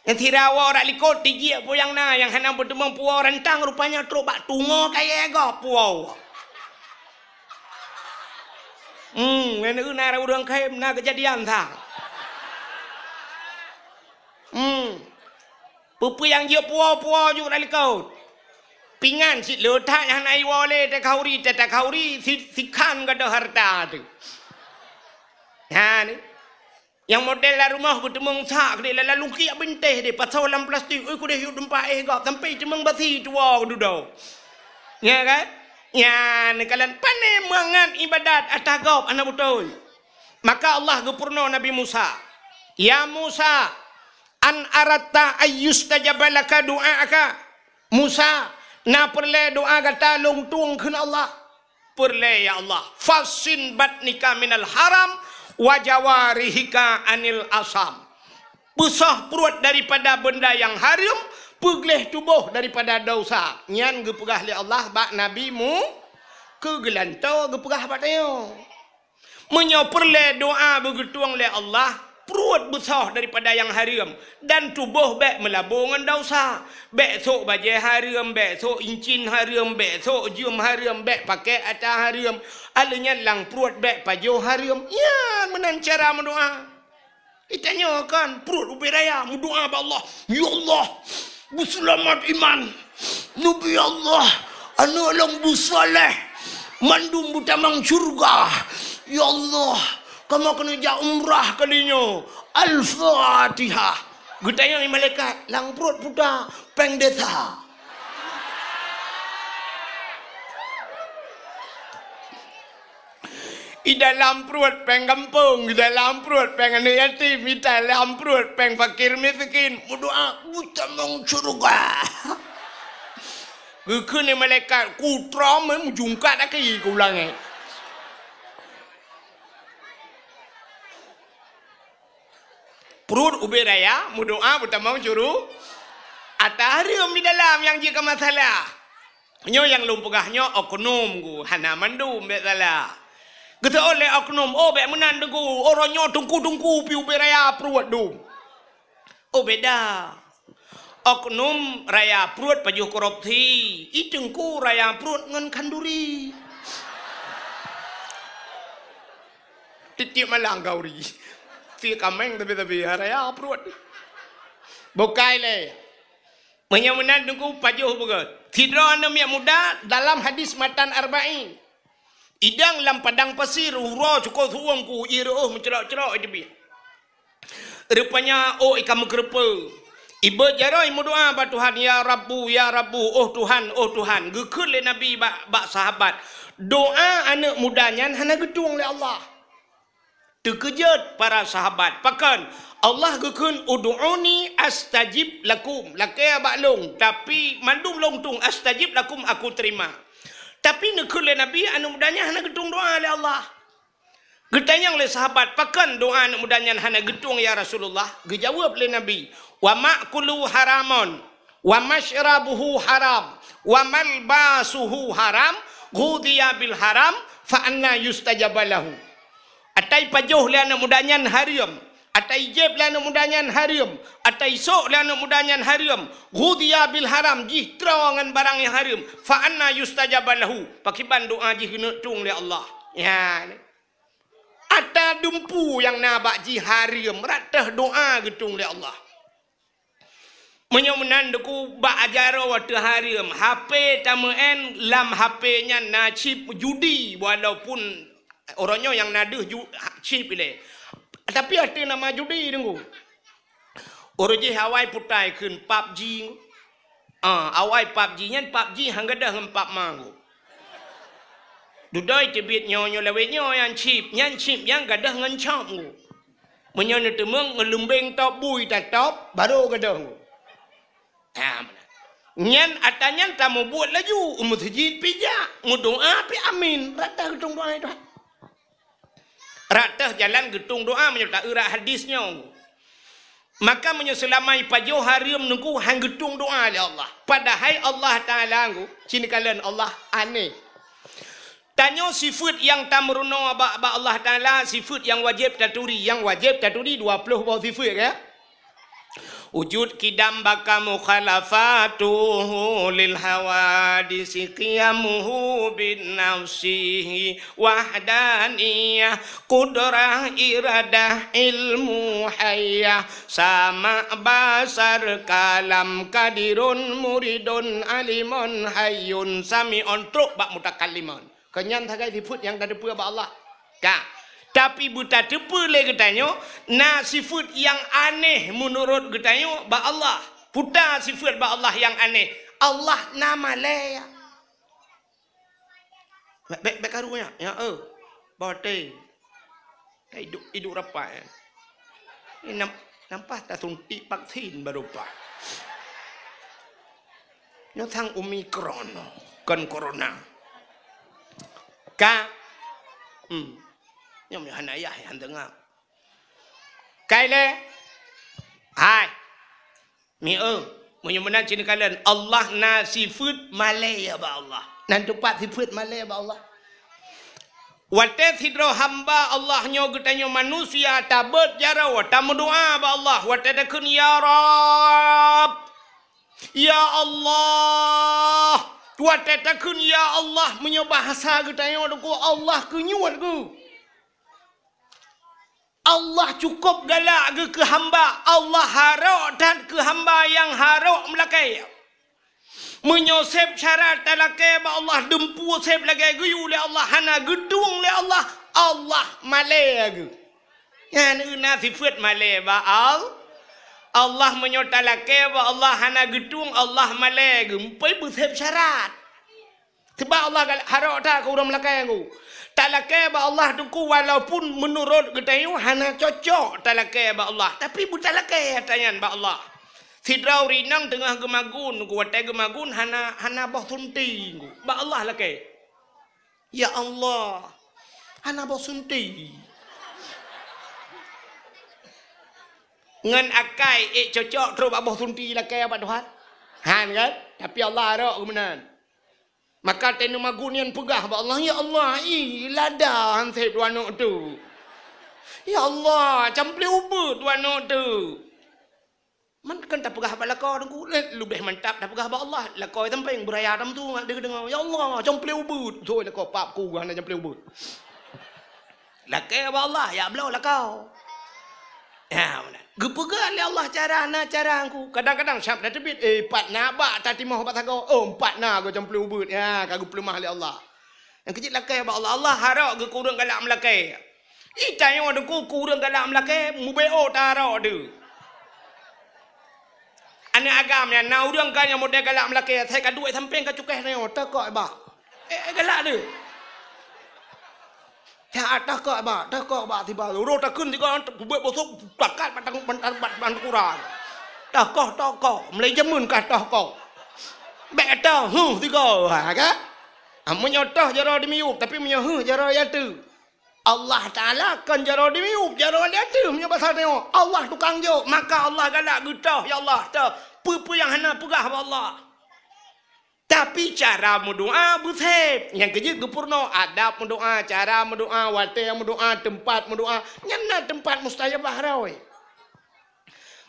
Nyang sira woe rak likot, tijiek peue nyang na, nyang hana beuteumeung puwoe rantang, rupanya trok bak tungoe kayée gob puwoe. Hmm, ngon ureueng na ureueng khem na keujadian sa. Hmm. Peue-peue nyang jeuet puwoe-puwoe ju rak likot. Pingan cit le that nyang hana iwoe lé, takhauri, takhauri, si-, sikhan gadôh hareuta teuh. Ha ni. Nyang model lam rumoh geuteumeung sak keudeh, lam lungkiek bintéh deh, pasoe lam plastik, ui keudeh yue teumpat éh gob, sampai teumeung basi tuwoe dudoe. Nya kan? Nyan kalon pane mangat ibadat ata gob hana beutôi. Maka Allah geupeurunoe Nabi Musa, "Ya Musa, an aratta ayyustajaba laka du'aaka?" Musa, na peureulée doa gata lôn tueng kheun Allah? Peureulée, ya Allah. "Fassin batnika minal haram wa jawarihika anil asam." Peusoh pruet daripada beunda nyang hareuem, peugleh tuboh daripada desya. Nyan geupeugah lé Allah bak Nabi Mu-, keu geulantoe geupeugah bak tanyoe. Meunyoe peureulée doa beugeutueng lé Allah, pruet beusoh daripada nyang hareuem, dan tuboh bék meulabo ngon desya. Bék sôk bajée hareuem, bék sôk incin hareuem, bék sôk jeuem hareuem, bék pakék ata hareuem. Alheuh nyan lam pruet bék pajoh hareuem. Nyan meunan cara meudoa. Geutanyoe kan, pruet ubé raya, meudoa bak Allah, "Ya Allah, beuseulamat iman. Neubi Allah, aneuk lôn beusaléh, mandum beutamong syeuruga. Ya Allah, kamoe keuneuk jak umrah kali nyoe. Al-Fatihah." Geutanyoe malaikat, lam pruet puta, péng desya. I dalam pruet péng gampông, i dalam pruet péng aneuk yatim, i dalam pruet péng fakir miskin. Meudoa, "Beutamong syeuruga." Geukheun lé malaikat, "Kutrom, eh, meujungkat aki keu ulangée." Pruet ubé raya, meudoa beutamong syeuruga. Ata hareuem di dalam nyang jeuet keu masalah. Nyoe nyang lôn peugah nyoe oknum gu, hana mandum bék salah. Geuseuôt lé oknum, "Oh, bék meunan Teungku, uroe nyoe teungku-teungku pih ubé raya pruet dum." Oh, beda. Oknum raya pruet pajoh korupsi, i teungku raya pruet ngon khanduri. Tiep-tiep malam khanduri. Si kaméng tapi-tapi raya pruet. Bukai lé. Meunyoe meunan Teungku pajoh beugét. Sidroe aneuk miet muda dalam hadis matan Arba'in. Idang lam padang pasir, uroe cukôp su'uem ku, ie reuôh meucrok-crok i teubiet. Rupanya ôk i ka meukeureupeue. Ibeuet jaroe meudoa bak Tuhan, "Ya Rabbu, ya Rabbu, oh Tuhan, oh Tuhan." Geukheun lé Nabi bak, bak sahabat, "Doa aneuk muda nyan hana geutueng lé Allah." Teukeujot para sahabat. Pakon? Allah geukheun, "Ud'uni astajib lakum." Lakée bak lôn, tapi mandum lôn tueng, "astajib lakum," aku terima. Tapi neukheun lé Nabi, aneuk muda nyan hana geutueng doa lé Allah. Geutanyong lé sahabat, "Pakon doa aneuk muda nyan hana geutueng, ya Rasulullah?" Geujaweueb lé Nabi, "Wa ma'kuluhu haramun, wa masyrabuhu haram, wa malbasuhu haram, ghudhiya bil haram, fa anna yustajabu lahu." Atai pajoh lé aneuk muda nyan hareuem, atai jieb lé aneuk muda nyan hareuem, atai sôk lé aneuk muda nyan hareuem, ghudhiya bil haram, jih troe ngon barang nyang hareuem, fa anna yustajabu lahu, pakiban doa jih geuneuk tueng lé Allah. Nyan. Ata dumpu nyang na bak jih hareuem, rot teuh doa geutueng lé Allah. Meunyoe meunan Teungku bak jaroe watée hareuem, H P tameu'en, lam H P nyan na chip judi, walaupun uroe nyoe nyang na deuh ju-, chip ilée. Tapi ateueh nama judi Teungku. Uroe jih awai putai kheun PUBG. Ah, awai PUBG nyan, PUBG han gadôh ngon PUBG Teungku. Dudoe teubiet nyoe, nyoe lawét nyoe nyang chip, nyan chip nyang gadôh ngon chop Teungku. Meunyoe neuteumeung ngeulumbeng top bui tatop, barô gadôh. Ha, meunan. Nyan atra nyan tamubuet laju, u meuseujid pih jak, meudoa pih amin, rata geutueng doa Tuhan. Rata jalan geutueng doa meunyoe ta-eu rat hadis nyoe. Maka meunyoe seulama ipajoh hareuem nungku han geutueng doa lé Allah. Padahai Allah Taala ngu, cinikalon Allah aneh. Tanyoe sifeuet nyang tameurunoe bak, bak Allah Taala, sifeuet nyang wajéb taturi. Nyang wajéb taturi dua ploh boh sifeuet, ya. Wujud, qidam, baqa, mukhalafatuhu lil hawadisi, qiyamuhu bin nafsihi, wahdaniyah, qudrah, iradah, ilmu, hayah, sama', basar, kalam, qadirun, muridun, alimun, hayyun, sami'un, trok bak mutakallimun. Kon nyan sagai sifeuet nyang tateupeue bak Allah. Ka. Tapi beutateupeue lé geutanyoe, na sifeuet nyang aneh meunurot geutanyoe bak Allah. Peue ta sifeuet bak Allah nyang aneh? Allah na malée. Bèk, bèk, bèk karu nyan, ya, eh. Boh teuh. Ka iduek, iduek rapat, eh. Ni nam-, nampak tasuntik vaksin baru pat. Nyoe sang Omicron, kon corona. Ka, hmm. Nyoe meuhana yah, han deungö. Kai lé. Hai. Mieu, meunyoe meunan cinikalon, Allah na sifeuet malée bak Allah. Nan teupat sifeuet malée bak Allah. Watée sidroe hamba Allah nyoe geutanyoe manusia tabeuet jaroe, tameudoa bak Allah, watée takheun, "Ya Rabb, ya Allah." Watée takheun, "Ya Allah," meunyoe bahasa geutanyoe deuku, Allah keunyuet geuh. Allah cukôp galak geuh keu hamba, Allah harok that keu hamba nyang harok meulakée. Meunyoe seb syarat talakée bak Allah, dumpeue seb lagée geuyue lé Allah, hana geutueng lé Allah, Allah malée geuh. Nyan na sifeuet malée bak Al-, Allah. Meunyoe talakée bak Allah hana geutueng, Allah malée geuh, meupeue beuseb syarat. Sebab Allah gal-, harok that keu ureuëng meulakée ngu. Talakée bak Allah teungku, walaupun meunurot geutanyoe hana cocok talakée bak Allah, tapi beutalakée atra nyan bak Allah. Sidroe ureuëng inong teungoh geumagun ngu, watée geumagun hana, hana boh sunti ngu. Bak Allah lakée. Ya Allah, hana boh sunti. Ngon akai ék cocok trok bak boh sunti lakée bak Tuhan? Han kan? Tapi Allah harok keu meunan. Maka teuneumagun nyan peugah bak Allah, "Ya Allah, ih, lada han seb dua aneuk tu. Ya Allah, camplé ubeut dua aneuk tu." Man kan tapeugah bak lakoe teungku, le-, leubeh mantap tapeugah bak Allah. Lakoe sampéng beuraya tam tu, deungoe, "Ya Allah, camplé ubeut." Soi lakoe pap ku hana camplé ubeut. Lakée bak Allah, ya bloe lakoe. Ya, meunan. Geupeugah lé Allah cara na cara ku. Kadang-kadang siab na teubiet, eh, pat na bak tatimoh bak sagoe. Oh, pat na go camplé ubeut. Ya, ka geupeuleumah lé Allah. Nyang keujeuet lakée bak Allah. Allah harok geuh keu ureuëng galak meulakée. Ih, tanyoe deuku keu ureuëng galak meulakée, mubeo tarok deuh. Aneuëk agam nyan, na ureuëng ka nyang model galak meulakée, asai ka duek sampéng ka cukéh nyoe, teuh kok bak. Eh, eh, galak deuh. Teuh, teuh kok bak, teuh kok bak tiba. Uroe takheun tiga, peubuet bosok, takat bak tang-, bak, bak, bak, bak ukuran. Teuh kok, teuh kok, mulai jameun ka teuh kok. Bèk teuh, huh, tiga, ha, kan? Ah, meunyoe teuh jaroe dimiyueb, tapi meunyoe huh jaroe ateueh. Allah Taala kon jaroe dimiyueb, jaroe ateueh meunyoe basa tanyoe. Allah tukang jok, maka Allah galak geutoh, ya Allah, toh. Peue-peue nyang hana peugah bak Allah. Tapi cara meudoa beuseb. Nyang keujeuet geupeurunoe adab meudoa, cara meudoa, watée meudoa, teumpat meudoa. Nyan na teumpat mustajabah roh.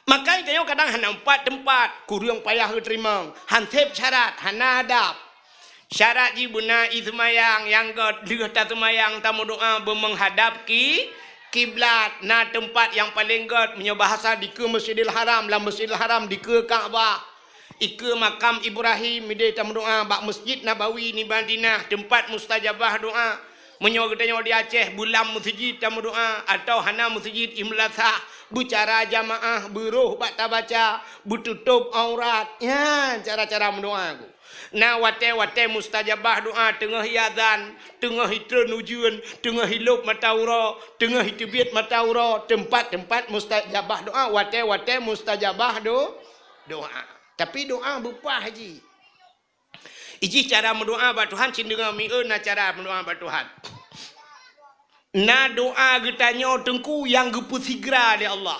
Maka tanyoe kadang hana teumpat-teumpat, kureueng payah geuteurimong, han seb syarat, hana adab. Syarat jih beuna ie seumayang nyang gét, lheueh taseumayang tameudoa beumeunghadab ki-, kiblat. Na teumpat nyang paleng gét, meunyoe bahasa dikeue Masjidil Haram, lam Masjidil Haram dikeue Ka'bah. Ikeue makam Ibrahim, ideh tameudoa bak Masjid Nabawi di Madinah, teumpat mustajabah doa. Meunyoe geutanyoe di Aceh, beulam meuseujid tameudoa, atawa hana meuseujid, i meulasah, beucara jamaah, beuroh bak tabaca, beututôb aurat. Nyan cara-cara meudoa ku. Na watée-watée mustajabah doa, teungoh ie azan, teungoh itreun ujeuen, teungoh ilôb mata uroe, teungoh iteubiet mata uroe, teumpat-teumpat mustajabah doa, watée-watée mustajabah do-, doa. Tapi doa beupah jih. Ijih cara meudoa bak Tuhan, cit deungoe mieu na cara meudoa bak Tuhan. Na doa geutanyoe Teungku nyang geupeusigra lé Allah.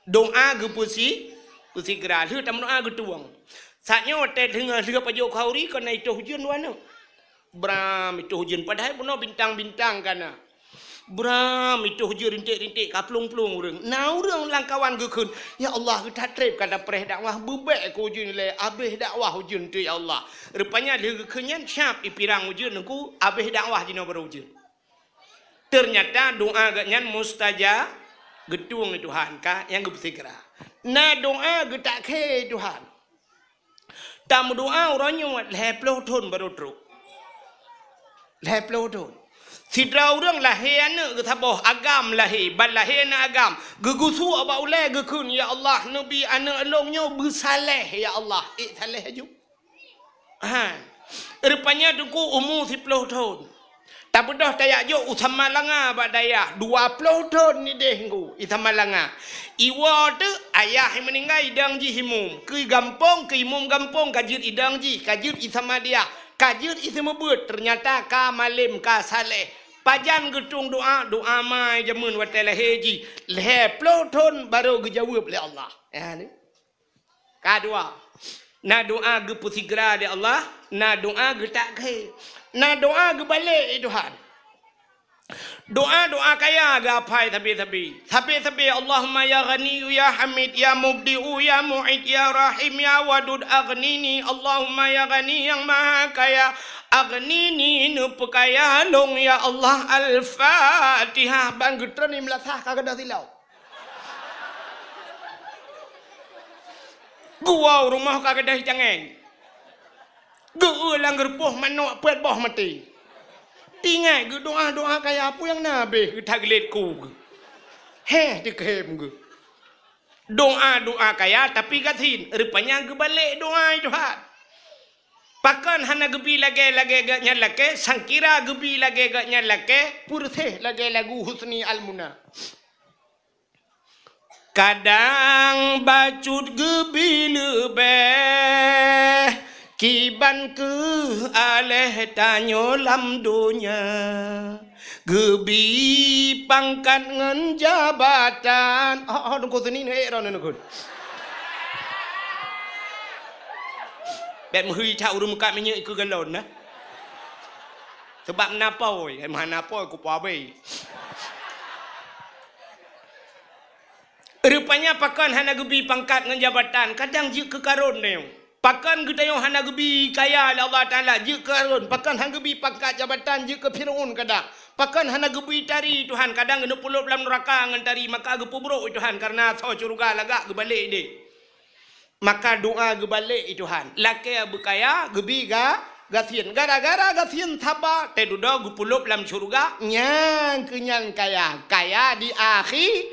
Doa geupeusi-, peusigra. Lheueh tameudoa geutueng. Saat nyoe watèe teungoh lheueh pajoh khauri kon na itôh ujeuen dua neuk. Bram itôh ujeuen, padahai bunoe bintang-bintang ka na. Bram itôh ujeuen rinték-rinték ka plueng-plueng ureueng. Na ureueng lam kawan geukheun, "Ya Allah, geutat trép ka tapreh dakwah, beubèk keu ujeuen ilèe, abéh dakwah ujeuen teuh ya Allah." Rupanya lheueh geukheun nyan, siap ipirang ujeuen Teungku, abéh dakwah jinoe barô ujeuen. Teunyata doa geuh nyan mustajab, geutueng lé Tuhan ka nyang geupeusigra. Na doa geutak khé Tuhan. Tameudoa uroe nyoe lhèe ploh thon barô trok. Lhèe ploh thon. Sidroe ureueng lahé aneuk geusaboh agam lahé, ban lahé aneuk agam. Geugusuek bak ulèe geukheun, "Ya Allah, neubi aneuk lôn nyoe beusaléh, ya Allah." Ék saléh aju. Ha. Rupanya Teungku umu siploh thon. Tabeudôh tajak jok u Samalanga bak dayah, dua ploh thon idéh Teungku, i Samalanga. Iwoe teuk ayah meuninggai idong jih imum. Keu gampông, keu imum gampông ka jeuet idong jih, ka jeuet i Samadiyah, ka jeuet i Seumeubeuet, teunyata ka malém, ka saléh. Pajan geutueng doa, doa ma jameun watèe lahé jih. Lhèe ploh thon barô geujaweueb lé Allah. Ya, ni. Ka dua. Na doa geupeusigra lé Allah, na doa geutak khé. Na doa geubalek lé Tuhan. Doa-doa kaya geuhafai sabe-sabe. Sabe-sabe, Allahumma ya Ghaniyyu ya Hamid, ya Mubdi'u ya Mu'id, ya Rahim ya Wadud, aghnini. Allahumma ya Ghani nyang Maha Kaya, aghnini, neupeukaya lôn ya Allah. Al-Fatihah. Ban geutreun di meulasah ka gadôh silau. Geuwoe u rumoh ka gadôh cangèng. Geu-eu lam geurupoh manok peuet boh maté. Ingat geudoa-doa kaya peue nyang na abéh geutaglet ku geuh. Heh, teukem geuh. Doa-doa kaya tapi gasien, rupanya geubalek doa Tuhan. Pakon hana geubi lagèe-lagèe geuh nyan lakèe, sangkira geubi lagèe geuh nyan lakèe, peureuseh lagèe lagu Husni Al-Muna. Kadang bacut geubi leubeh, kiban keuh aléh tanyoe lam donya. Geubi pangkat ngon jabatan. Oh, oh, Teungku Seni neuék droeneuh Teungku. Bèk meuhôi that ureueng meukat minyeuk ikeue galon, nah. Sabab na apôi, eh, hana apôi kupeue abéh. Rupanya pakon hana geubi pangkat ngon jabatan, kadang jeuet keu karôn nyoe. Pakon geutanyoe hana geubi kaya lé Allah Taala, jeuet keu karôn. Pakon hana geubi pangkat jabatan, jeuet keu Fir'aun kadang. Pakon hana geubi tari Tuhan, kadang geuneuk pulop lam nuraka ngon tari, maka geupeubrok Tuhan, kareuna asoe syeuruga lagak geubalek idéh. Maka doa geubalek i Tuhan. Lakèe beukaya, geubi ga-, gasien. Gara-gara gasien saba, teududoe geupulop lam syeuruga, nyan keuh nyan kaya. Kaya di akhi-,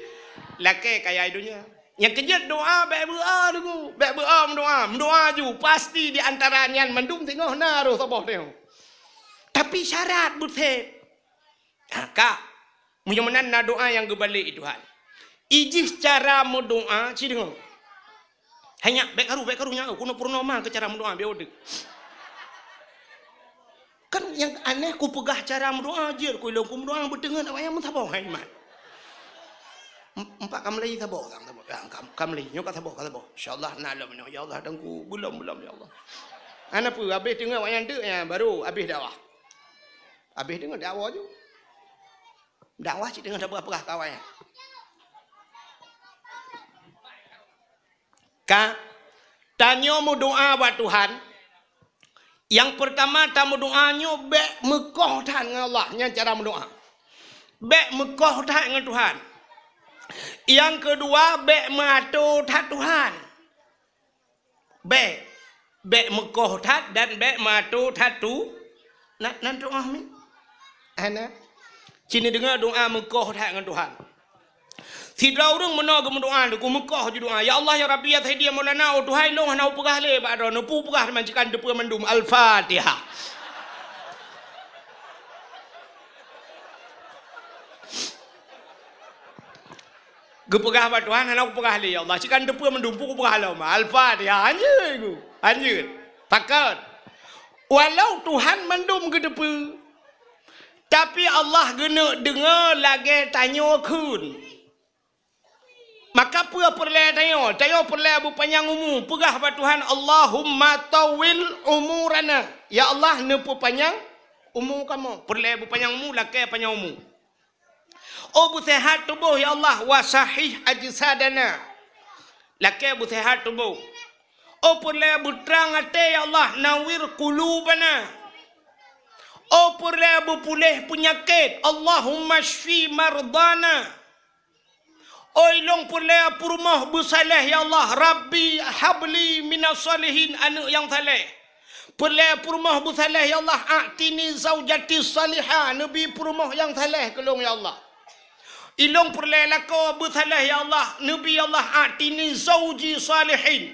lakèe kaya di donya. Nyang keujeuet doa bèk beu-o Teungku, bèk beu-o meudoa. Meudoa ju, pasti di antara nyan mandum singoh na roh saboh teuh. Tapi syarat buet sép. Ha, ka. Meunyoe meunan na doa nyang geubalek i Tuhan. Ijih cara meudoa, ci deungoe. Hai nyak, bèk karu, bèk karu nyak, keunoe peurunoe ma keu cara meudoa, biar udeuek. Kan nyang aneh kupeugah cara meudoa, jeuet ku ilôn ku meudoa beuteungeut awak nyan meusaboh hai iman. Em-, empat ka meulai saboh, saboh. Ya, ka, ka meulai, nyoe ka saboh, ka saboh. Insya Allah na lom nyoe, ya Allah Teungku, beulom, beulom, ya Allah. Hana peue, habéh teungeut awak nyan teuk, ya, baru habéh dakwah. Habéh deungon dakwah ju. Dakwah cit deungon sapeugah-peugah kawan nyan. Ka, tanyoe meudoa bak Tuhan, nyang peurtama tameudoa nyoe bèk meukoh that ngon Allah, nyan cara meudoa. Bèk meukoh that ngon Tuhan. Nyang keudua, bèk meuato that Tuhan. Bèk, bèk meukoh that dan bèk meuato that tu. Na, na doa mi? Hana. Ci neudeungoe doa meukoh that ngon Tuhan. Sidroe ureueng meunoe geumeudoa, Teungku, meukoh ju doa, "Ya Allah, ya Rabbi, ya Sayyidi, ya Maulana, oh Tuhan lôn hana kupeugah lé bak droeneuh, peue peugah teuma cikan teupeue mandum." Al-Fatihah. Geupeugah bak Tuhan, "Hana kupeugah lé, ya Allah. Sikan teupeue mandum peue kupeugah lom." Al-Fatihah. Hanjeuet ku. Hanjeuet. Pakat. Walau Tuhan mandum geuteupeue, tapi Allah geuneuk deungoe lagèe tanyoe kheun. Maka peue peureulèe tanyoe? Tanyoe peureulèe beupanyang umu. Peugah bak Tuhan, "Allahumma tawwil umurana." Ya Allah, neupeupanyang umu kamoe. Peureulèe beupanyang umu, lakèe panyang umu. Oh beuseuhat tuboh, ya Allah, wa sahih ajsadana. Lakèe beuseuhat tuboh. Oh peureulèe beutrang até, ya Allah, nawwir qulubana. Oh peureulèe beupuléh peunyakét, Allahumma syfi mardana. Oh ilôn peureulèe peurumoh beusaléh, ya Allah, Rabbi habli minas salihin, aneuk nyang saléh. Peureulèe peurumoh beusaléh, ya Allah, a'tini zaujati salihah, neubi peurumoh nyang saléh keu lôn, ya Allah. Ilôn peureulèe lakoe beusaléh, ya Allah, neubi, ya Allah, a'tini zauji salihin.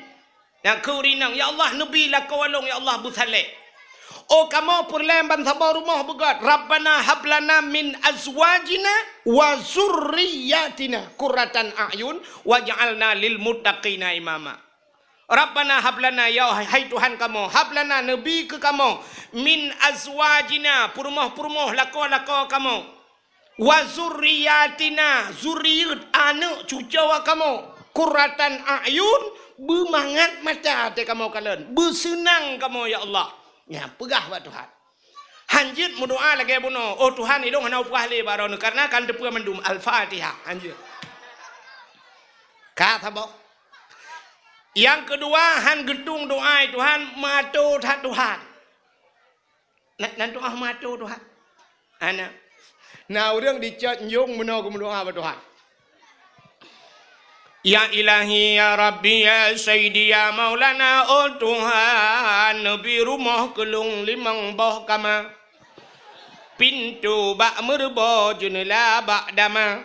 Nyang keu rinang, ya Allah, neubi lakoe lôn, ya Allah, beusaléh. Oh kamoe peureulèe ban saboh rumoh beugöt, Rabbana hablana min azwajina wa zurriyatina qurratan a'yun waj'alna lil muttaqina imama. Rabbana hablana, ya hai Tuhan kamoe, hablana, neubi keu kamoe, min azwajina, peurumoh-peurumoh lakoe-lakoe kamoe, wa zurriyatina, zurieuet, aneuk cucoe kamoe, qurratan a'yun, beumangat mata até kamoe kalon, beuseunang kamoe, ya Allah. Nyan peugah bak Tuhan. Hanjeuet meudoa lagèe bunoe, "Oh Tuhan, ilôn hana upeugah lé bak droeneuh, kareuna kan teupeue mandum." Al-Fatihah. Hanjeuet. Ka saboh. Nyang keudua, han geutueng doa, "Tuhan, meuato that Tuhan." Na, na doa meuato Tuhan. Hana. Na ureueng dicot nyong meunoe geumeudoa bak Tuhan. Ya Ilahi, ya Rabbi, ya Sayyidi, ya Maulana, oh Tuhan, neubi rumoh keu lôn limong boh kama. Pintoe bak meureubo, jeuneula bak dama.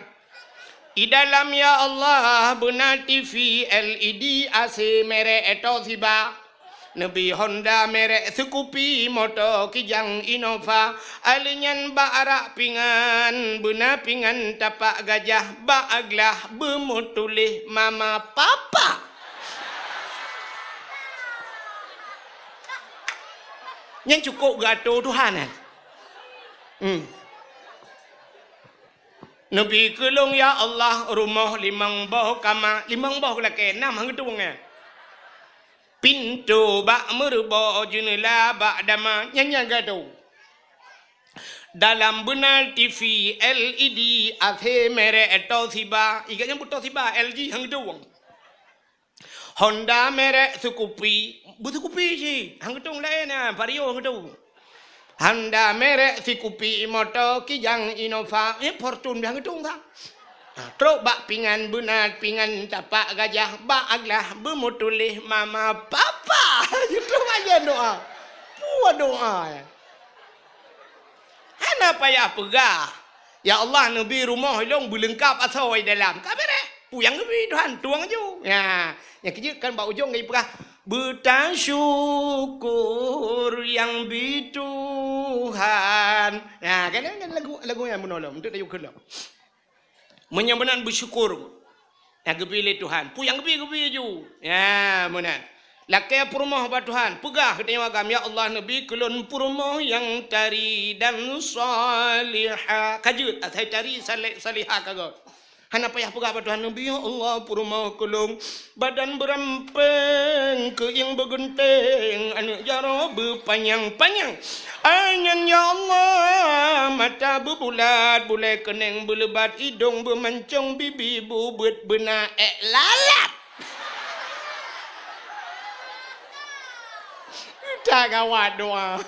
I dalam, ya Allah, beuna T V L E D, A C merek Toshiba. Neubi Honda merek Scoopy, moto Kijang Innova, alèh nyan bak arak pingan, beuna pingan tapak gajah, bak glah beumeutuléh mama papa. Nyan cukôp geuato Tuhan nyan. Hmm. Neubi keu lôn, ya Allah, rumoh limong boh kama, limong boh lakèe, nam han geutueng, eh. Pintoe bak meureubo, jeuneula bak dama, nyan nyang geuato. Dalam beuna T V L E D, A C merek Toshiba, i gobnyan beuet Toshiba, L G han geutueng. Honda merek Scoopy, beuet Scoopy cit, han geutueng laén na, Vario han geutueng. Honda merek Scoopy, moto Kijang Innova, eh, Fortuner han geutueng sa. Ha, trok bak pingan beuna pingan tapak gajah, bak glah beumeutuléh mama papa. Itu aja doa. Peue doa, eh. Hana payah peugah, "Ya Allah, neubi rumoh ilôn beuleungkap asoe dalam." Ka beureh. Peue nyang neubi Tuhan, tueng aju. Nya, nyang keujeuet kan bak ujong geupeugah, "Beutasyukur nyang bi Tuhan." Nya, kan, kan lagu, lagu nyan bunoe lom, untuk tayue kheun lom. Meunyoe meunan beusyukur, nyang geubi lé Tuhan. Peue nyang geubi, geubi aju. Nya, meunan. Lakèe peurumoh bak Tuhan. Peugah keu tanyoe agam, "Ya Allah, neubi keu lôn peurumoh nyang tari dan salihah." Ka jeuet, asai tari, saleh, salihah ka göt. Hana payah peugah bak Tuhan, "Neubi, ya Allah, peurumoh keu lôn." Badan beurampéng, keuieng beugeunteng, aneuk jaroe beupanyang-panyang. Ai nyan, ya Allah, mata beubulat, bulèe keuneng beuleubat, idong beumancong, bibi bubeuet, beuna ék lalat. Ka gawat doa.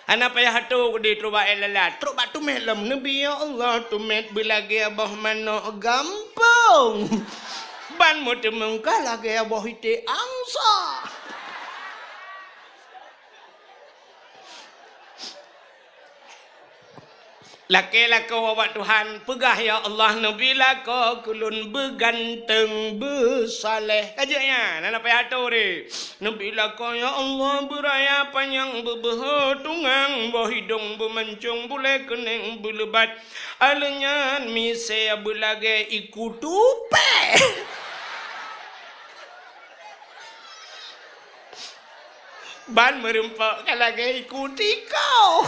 Hana payah atoe keudeh trok bak ék lalat, trok bak teumèt lom. "Neubi, ya Allah, teumèt beulagèe boh manok gampông, ban meuteumèe ka lagèe boh iték angsa." Lakée lakoe ubak Tuhan, peugah, "Ya Allah, neubi lakoe keu lôn beuganteung, beusaleh." Ka jeuet nyan, hana payah atur deh. "Neubi lakoe, ya Allah, beuraya panyang, beubeuhe tungang, boh idong beumancong, bulée keuneng beuleubat. Aleuh nyan miseue beulagée iku tupée." Ban meurumpok ka lagée iku tikoh.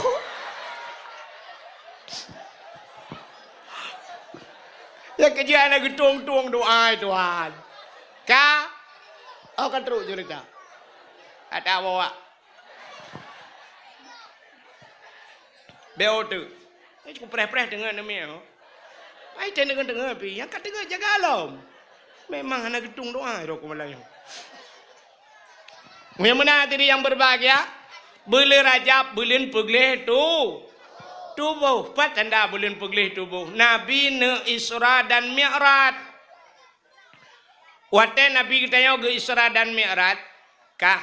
Ya, keujeuet hana geutueng-tueng doa, Tuhan. Ka? Oh, ka trok ceurita. Ada bawa. Beo tu. Ni cukup preh-preh deungon neumi, oh. Ai, teuh deungon-deungon pi. Nyang ka deungon jaga lom. Memang hana geutueng doa, roh ku malam nyoe. Nyang meunan hadirin yang berbahagia, buleuen Rajab, buleuen peugleh tu, tuboh. Pat tanda buleuen peugleh tuboh? Nabi neu Isra dan Mi'raj. Watée Nabi geutanyoe geu Isra dan Mi'raj, kah?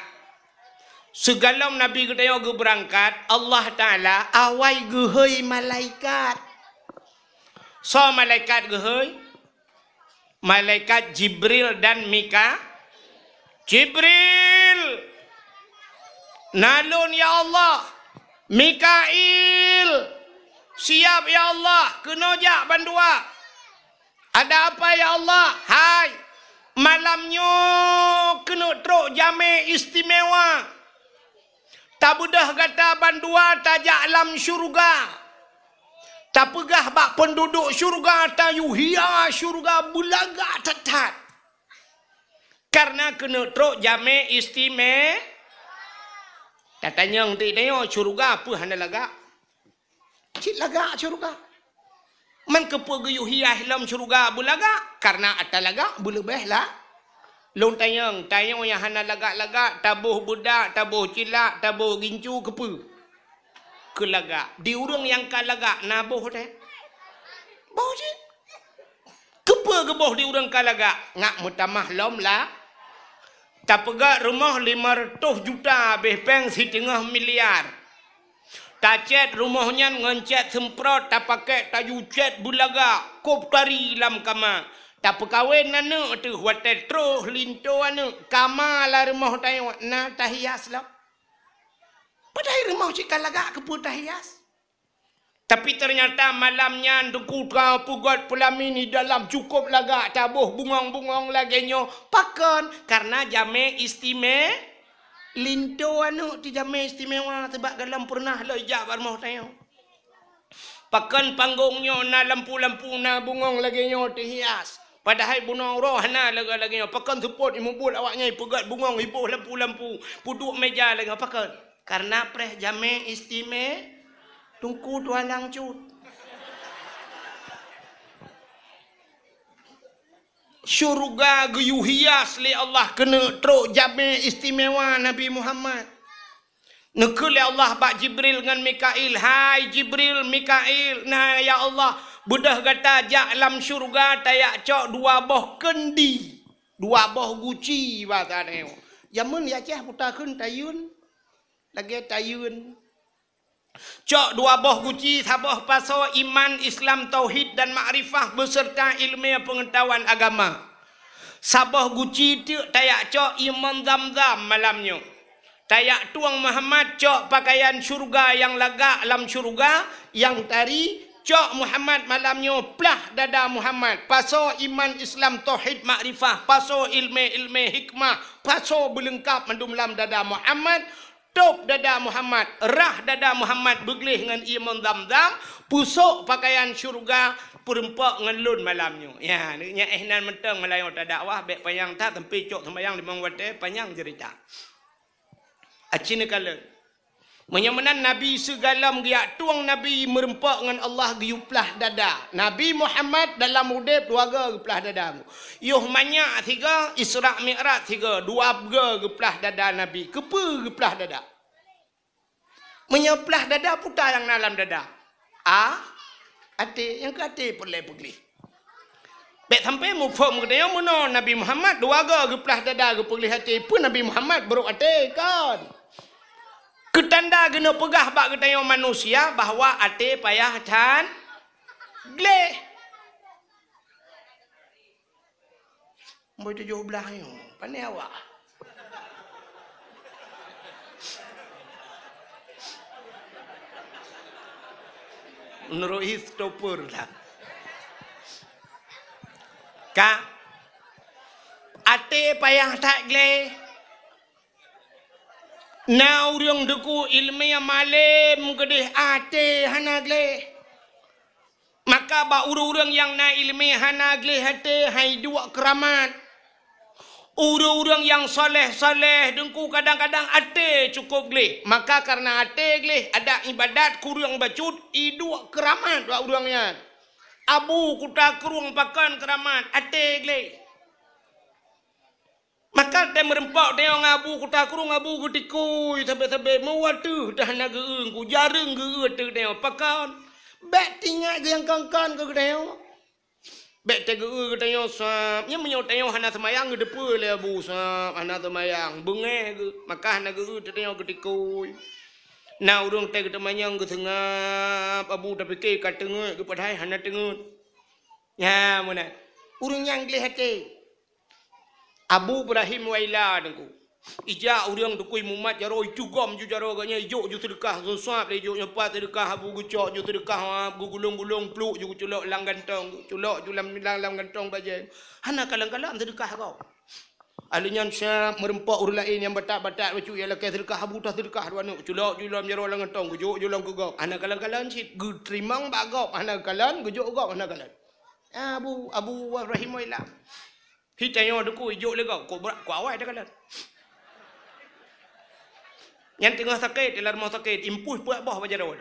Sigohlom Nabi geutanyoe geubeurangkat, Allah Taala awai geuhôi malaikat. Soe malaikat geuhôi? Malaikat Jibril dan Mika-, Jibril, na lôn, ya Allah. Mikail, siap, ya Allah, keunoe jak bandua. Ada apa, ya Allah? Hai, malam nyoe keuneuk trok jamé istimewa. Tabeudôh gata bandua tajak lam syeuruga. Tapeugah bak peunduduek syeuruga, tayue hias syeuruga beulagak that-that. Kareuna keuneuk trok jamé istime-, tatanyong, tanyoe syeuruga peue hana lagak? Cit lagak syeuruga. Man keupeue geuyue hias lom syeuruga beulagak? Kareuna ata lagak beuleubeh la-, lôn tanyong, tanyoe nyang hana lagak-lagak, taboh beudak, taboh cilak, taboh gincu, keupeue? Keu lagak. Di ureuëng nyang ka lagak na boh teuh? Boh cit. Keupeue geuboh di ureuëng ka lagak? Ngat meutamah lom la-, tapeugét rumoh lima reutôh juta, abéh péng siteungoh miliar. Tacét rumoh nyan ngon cét seumprot, tapakék taju cét beulagak, kôb tari lam kama. Tapeukawen aneuëk teuh, watée troh linto aneuëk, kama lam rumoh tanyoe na tahias lom. Padahai rumoh cit ka lagak, keupeue tahias? Tapi teunyata malam nyan Teungku tapeugét peulamin di dalam cukôp lagak, taboh bungong-bungong lagée nyoe. Pakon? Kareuna jamé istime-, linto aneuëk teuh jamé istimewa, sabab gohlom peureunah lom ijak bak rumoh tanyoe. Pakon panggong nyoe na lampu-lampu, na bungong lagée nyoe teuhias? Padahai bunoe roh hana lagée-lagée nyoe. Pakon seupôt imeubeuet awaknyan ipeugét bungong, iboh lampu-lampu, peuduek méja lagée nyoe? Pakon? Kareuna preh jamé istime-, Teungku tuan nang cut. Syeuruga geuyue hias lé Allah keuneuk trok jamé istimewa Nabi Muhammad. Neukheun lé Allah bak Jibril ngon Mikail, "Hai Jibril, Mikail, na ya Allah, beudôh gata jak lam syeuruga tajak cok dua boh keundi, dua boh guci basa tanyoe." Jameun di Aceh peue takheun tayeuen, lagée tayeuen. Cok dua boh guci, saboh pasoe iman, Islam, tauhid dan makrifah beserta ileumé peungeutahuan agama. Saboh guci teuk tajak cok ié mon Zamzam malam nyoe. Tajak tueng Muhammad cok pakaian syeuruga nyang lagak lam syeuruga, nyang tari, cok Muhammad malam nyoe plah dada Muhammad, pasoe iman, Islam, tauhid, makrifah, pasoe ileumé-ileumé hikmah, pasoe beuleungkab mandum lam dada Muhammad, tôb dada Muhammad, rhah dada Muhammad beugleh ngon ié mon Zamzam, pusok pakaian syeuruga, peurumpok ngon lôn malam nyoe. Ya, nyan éh nan mantong meulayeue tadakwah, bék panyang that, sampai cok seumayang limong watée, panyang ceurita. Aci neukalon. Meunyoe meunan Nabi sigohlom geujak tueng Nabi meurumpok ngon Allah geuyue plah dada. Nabi Muhammad dalam udeb dua goe geuplah dada. Yoh manyak sigoe, Isra Mi'raj sigoe, dua goe geuplah dada Nabi. Keupeue geuplah dada? Meunyoe plah dada, peue nyang na lam dada? A-, até, nyang keu até peureulée peugleh. Bék sampai muphom geutanyoe meunoe Nabi Muhammad dua goe geuplah dada geupeugleh até. Peue Nabi Muhammad brok até, kon? Keutanda geuneuk peugah bak geutanyoe manusia bahwa até payah that gleh. Boh tujoh blaih nyoe, pane awak? Meunurot hi stopper lah. Ka, até payah that gleh. Na ureuëng teungku iéleumé malém keudeh até hana gleh. Maka bak ureuëng-ureuëng nyang na iéleumé hana gleh até hai duek keuramat. Ureuëng-ureuëng nyang saleh-saleh teungku kadang-kadang até cukôp gleh. Maka kareuna até gleh, adak iébadat kureueng bacut, iduek keuramat bak ureuëng nyan. Abu kuta krueng pakon keuramat, até gleh. Maka tém meureumpok tanyoe ngon abu kuta krueng, abu geutikui sabé-sabé, meuwateuh dah hana geu-eu, ku jareueng geu-eu teuk tanyoe. Pakon? Bék tingat geu nyang kon-kon keu geutanyoe. Bék tageu-eu geutanyoe sab. Nyan meunyoe tanyoe hana seumayang geuteupeue lé abu sab, hana seumayang, beungéh geu, maka hana geu-eu teuk tanyoe geutikui. Na ureuëng teuh geuteumanyong geuseungab, abu tapike ka teungeut geu padahai hana teungeut. Nyan meunan. Ureuëng nyang gleh até. Abu Ibrahim Waila teungku. Ijak ureuëng teungku mumat jaroe, itugom ju jaroe geuh nyan, ijok ju seudeukah, geuseuab lé ijok nyoe pat seudeukah, abu geucok ju seudeukah, ha, geugulong-gulong pluek ju geuculok lam gantong, geuculok ju lam, lam, lam gantong bajée. Hana kalon-kalon seudeukah gob. Alheuh nyan sab meureumpok ureuëng laén nyang batat-batat bacut nyang lakée seudeukah, abu taseudeukah dua neuk, culok ju lom jaroe lam gantong, geujok ju lom keu gob. Hana kalon-kalon cit, geuteurimong bak gob, hana kalon, geujok gob, hana kalon. Abu, Abu Ibrahim Waila. Hi tanyoe teungku ijok lé gob, kok brat, kok awai takalon. Nyan teungoh sakét, lam rumoh sakét, impus peuet boh bak jaroe.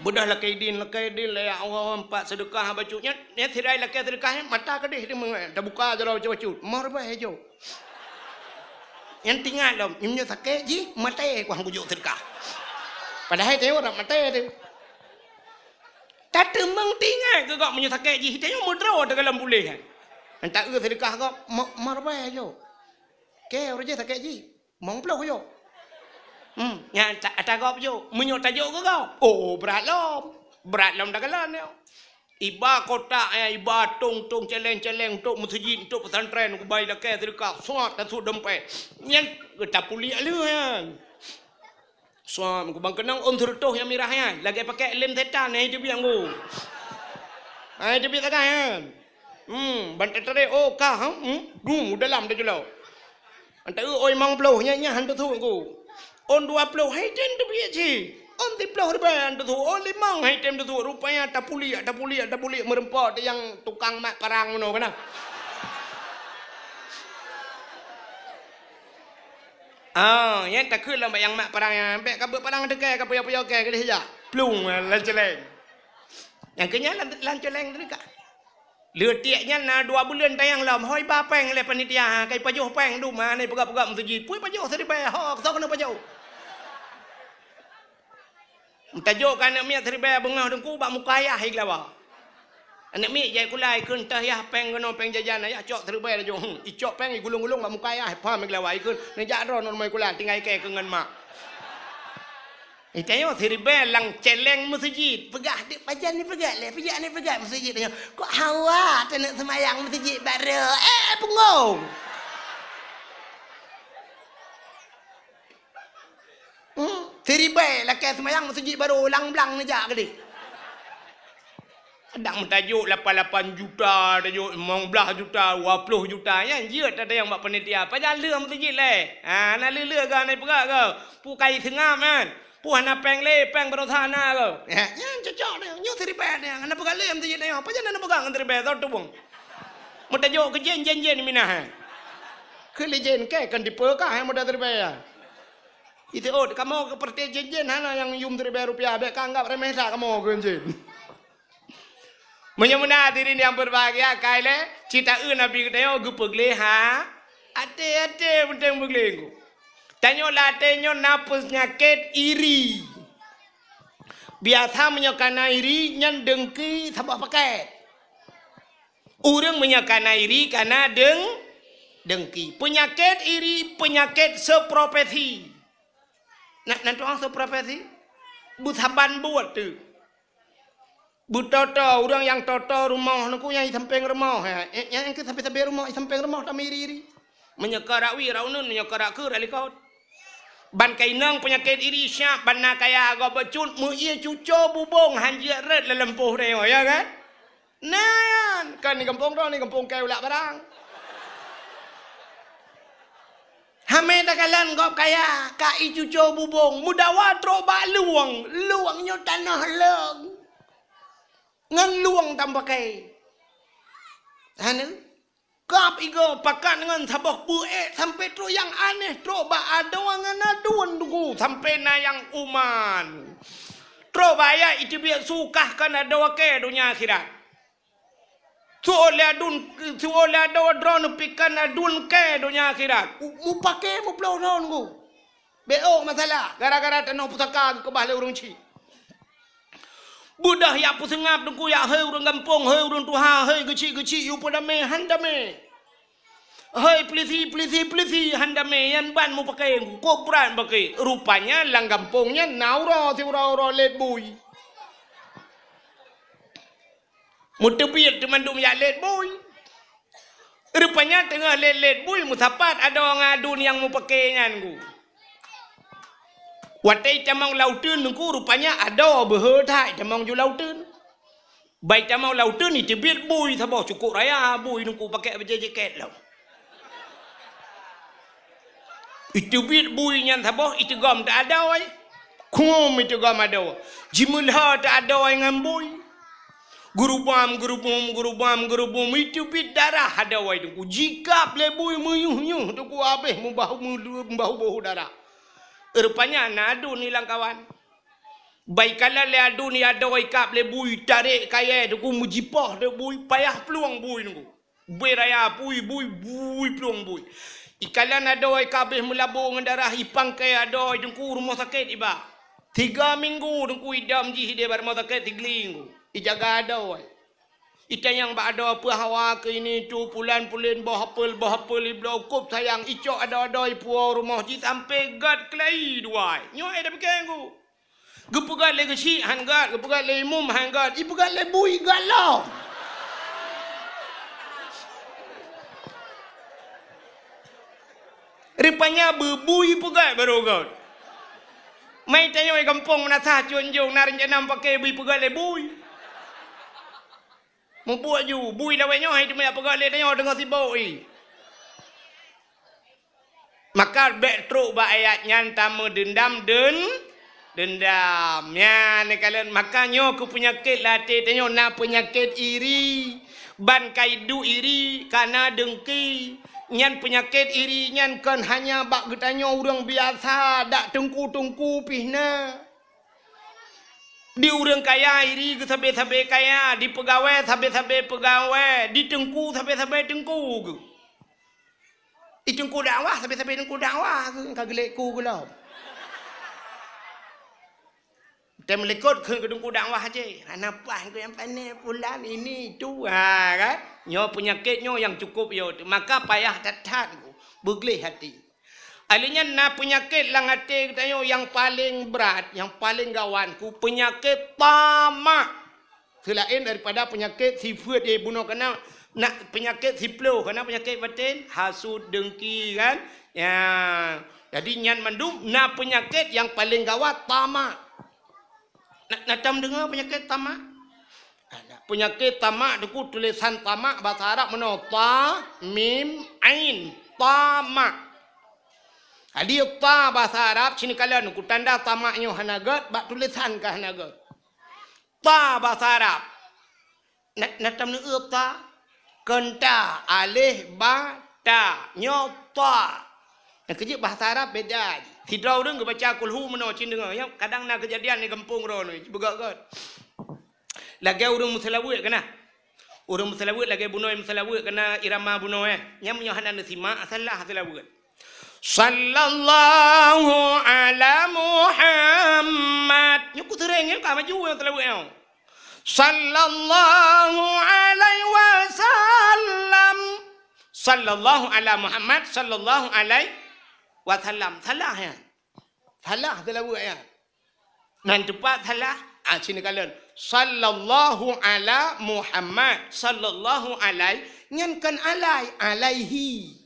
Beudôh lakée idin, lakée idin, lé ya Allah, empat seudeukah bacut nyan, nyan sidai lakée seudeukah nyan, mata keudeh teumeung, tabuka jaroe bacut-bacut, mor bah ijok. Nyan tingat lom, nyoe sakét jih, maté kuah geujok seudeukah. Padahai tanyoe rab maté teuh. Tateumeung tingat keu gob meunyoe sakét jih, tanyoe meudroe teuh goh lom puléh nyan. Nyan ta-eu seudeukah gob, mo-, mor bah jok. Kée uroe jih sakét jih, limong ploh jok. Hmm, nyan ata, ata gob jok. Meunyoe tajok keu gob, oh, brat lom. Brat lom takalon nyoe. Iba kotak, eh, iba tong-tong, celeng-celeng, untuk meuseujid, untuk pesantren, kubai lakée seudeukah, suat tasut dompet. Nyan, tapuliek lheueh nyan. Suam, kubang keunong ôn seureutôh nyang mirah nyan, lagée pakék lem setan, hai teubiet ngku. Hai teubiet sagai nyan. Hmm, ban teutarek, oh, ka, ha? Hmm, dum, u dalam teujeulok. Antara ôn limong ploh, nyan, nyan, han teusut ngku. Ôn dua ploh, hai tem teubiet cit. Ôn siploh ribée han teusut, ôn limong, hai tem teusut. Rupanya tapuliek, tapuliek, tapuliek meureumpok teuh nyang tukang mat parang meunoe keunan. Ah, nyan takheun lom bak nyang mat parang nyan, bék ka beuet parang teukai, ka puyoe-puyoe kée keudeh jak. Plueng, lam celeng. Nyang keu nyan lam, lam celeng teuka. Leutik nyan na dua buleuen tayang lom, hôi ba péng lé panitia, ha, kai pajoh péng dum, ha, hana peugah-peugah meuseujid. Pui pajoh siribée, ho, soe keuneuk pajoh. Tajok keu aneuk miet siribée beungoh teungku bak muka ayah i Geulawa. Aneuk miet jai kula ikheun teuh yah péng keunoe péng jajan ayah cok siribée laju. Hmm, icok péng igulong-gulong bak muka ayah pham i Geulawa ikheun neujak droe ngon rumoh kula tinggai kée keu ngon mak. Itanyoe siribée lam celeng meuseujid. Peugah dek pajan ni peugah lé, pijak ni peugah meuseujid tanyoe. Kok hawa taneuk seumayang meuseujid baroe? Eh, punggong! Hmm, siribée lakée seumayang meuseujid baroe, lam blang neujak keudeh. Kadang meutajok lapan lapan juta, tajok limong blaih juta, dua ploh juta, nyan jeuet tatanyong bak panitia, pajan lheueh meuseujid lé? Ha, na lheueh-lheueh geuh, na peugah geuh, peue kai seungab nyan, peue hana péng lé, péng baroesa na geuh. Ha, nyan cocok nyan, nyoe siribée nyan, hana peugah lé meuseujid nyoe, pajan na peugah ngon siribée, soe teubueng. Meutajok keu jén, jén-jén minah, ha. Keu lé jén kée kon dipeue kah nyang muda siribée, ha. Iteuôt, kamoe keu peureuté jén-jén hana nyang yum siribée rupiah, bék ka anggab remeh that kamoe keu jén. Meunyoe meunan hadirin nyang beubahgia, ka ilée cit ta-eu Nabi geutanyoe geupeugleh ha, até-até peunteng peugleh ngku. Tanyoe lam até nyoe na peunyakét iri. Biasa meunyoe ka na iri, nyan deungki saboh paket. Ureuëng meunyoe ka na iri, ka na deung-, deungki. Peunyakét iri, peunyakét seupropesi. Na, na tu'oh soe profesi? Beusaban buet teuk. Beutoe-toe, ureuëng nyang toe-toe rumoh nyoe keuh nyang i sampéng rumoh, ya. Eh, nyang keuh sabe-sabe rumoh, i sampéng rumoh tamiri-iri. Meunyoe ka rak wie, rak uneuen, meunyoe ka rak keue, rak likot. Ban ka inong peunyakét iri siap, ban na kaya gob bacut, meu-ie cuco bubong han jeuet rot lam lampôh nyoe, ya kan? Nyan, kan di gampông droe, di gampông kée ulak barang. Hamé takalon gob kaya, ka ie cuco bubong, meudawa trok bak lueng, lueng nyoe tanoh leueng. Ngon lueng tameupaké. Hana? Kab igoe pakat ngon saboh beuék sampoe trok nyang aneh trok bak adoe ngon aduen teungku sampoe na nyang uman. Trok bak ayat iteubiet su kah kon adoe kée donya akhirat. Su'ôt lé aduen, su'ôt lé adoe droeneuh pih kon aduen kée donya akhirat. Mu-, mupaké muploh droeneuh teungku. Bék ôk masalah, gara-gara tanoh pusaka geukeubah lé ureuëng chik. Beudôh yak peuseungab teungku yak, hei ureuëng gampông, hei ureuëng tuha, hei geuchik-geuchik, yue peudamé, han damé. Hei peulisi, peulisi, peulisi, han damé, nyan ban mupaké, kok brat mupaké. Rupanya lam gampông nyan na uroe siuroe-uroe lét bui. Meuteubiet teumandum yak lét bui. Rupanya teungoh lét-lét bui meusapat adoe ngon aduen nyang mupaké nyan teungku. Watée itamong lam uteuen teungku, rupanya adoe beuhe that itamong ju lam uteuen. Ban itamong lam uteuen iteubiet bui saboh cukôp raya, bui teungku paké bajée jakét lom. Iteubiet bui nyan saboh iteugom teuh adoe. Khum iteugom adoe. Jimeulhô teuh adoe ngon bui. Geurubam, geurubum, geurubam, geurubum, iteubiet darah adoe teungku. Jikab lé bui meuyueh-yueh teungku habéh meubahu, meubahu-bahu darah. Rupanya na aduen ilang kawan. Ban ikalon lé aduen adoe ikab lé bui, tarek kayée teungku meujipoh teuk bui, payah plueng bui teungku. Bui raya pui, bui, bui, plueng bui. Ikalon adoe ka abéh meulabô ngon darah, ipangkai adoe teungku rumoh sakét iba. Tiga minggu teungku idam jih idéh bak rumoh sakét Sigli teungku. Ijaga adoe. Itanyong bak adoe peue hawa keu ini tu pulan-pulen boh apel, boh apel ibloe kôb sayang icok adoe-adoe ipuwoe rumoh jih sampoe gét keulayi dua. Nyoe ai tapike teungku. Geupeugét lé geuchik han gét, geupeugét lé imum han gét, ipeugét lé bui gét lom. Rupanya beu bui peugét barô gét. Mai tanyoe gampông meunasah cut njong na reuncana paké bui peugét lé bui. Mubuet ju, bui lawét nyoe hai teumé peugét lé tanyoe teungoh sibok i. Maka bék trok bak ayat nyan tameudeundam deun-, deundam. Nyan neukalon, maka nyoe keu peunyakét lam até tanyoe na peunyakét iri. Ban ka iduek iri, ka na deungki. Nyan peunyakét iri nyan kon hanya bak geutanyoe ureuëng biasa, dak teungku-teungku pih na. Di ureuëng kaya iri geusabe-sabe kaya, di peugawée sabe-sabe peugawée, di teungku sabe-sabe teungku geuh. Di teungku dakwah sabe-sabe teungku dakwah geuh, ka geulék ku geuh lom. Tem likot kheun keu teungku dakwah aja. Hana paih keu nyang pané pulan ini itu. Ha kan? Nyoe peunyakét nyoe nyang cukup yo. Maka payah that-that beugléh hati. Alheuh nyan na peunyakét lam até geutanyoe nyang paleng brat, nyang paleng gawan ku peunyakét tamak. Seulaén daripada peunyakét sifeuet, eh, bunoe kana na peunyakét siploh, kana peunyakét baten, hasut, deungki kan. Ya. Jadi nyan mandum na peunyakét nyang paleng gawat tamak. Na, na tom deungoe peunyakét tamak? Ada. Peunyakét tamak teungku tulésan tamak bahasa Arab meunoe ta, mim, ain. Tamak. Jadi ta bahasa Arab sini kalian ku tanda tamak nyoe hana gét, bak tulésan ka hana gét. Ta bahasa Arab. Na, na tom neueu ta? Kon ta, alif, ba, ta. Nyoe ta. Nyang keujeuet bahasa Arab beda. Sidroe ureuëng geubaca kulhu meunoe cit deungoe. Nyoe kadang na keujadian di gampông droeneuh, beugét-gét. Lagée ureuëng meuseulaweuet kana. Ureuëng meuseulaweuet lagée bunoe meuseulaweuet kana irama bunoe, eh. Nyang meunyoe hana neusimak salah seulaweuet. Sallallahu ala Muhammad. Nyoe ku seuréng nyoe ka maju nyang seulaweuet nyoe. Sallallahu alaihi wasallam. Sallallahu ala Muhammad, sallallahu alaihi wasallam. Salah ya. Salah seulaweuet nyan. Nan teupat salah. Ah, sini kalon. Sallallahu ala Muhammad. Sallallahu alai. Nyan kon alai. Alaihi.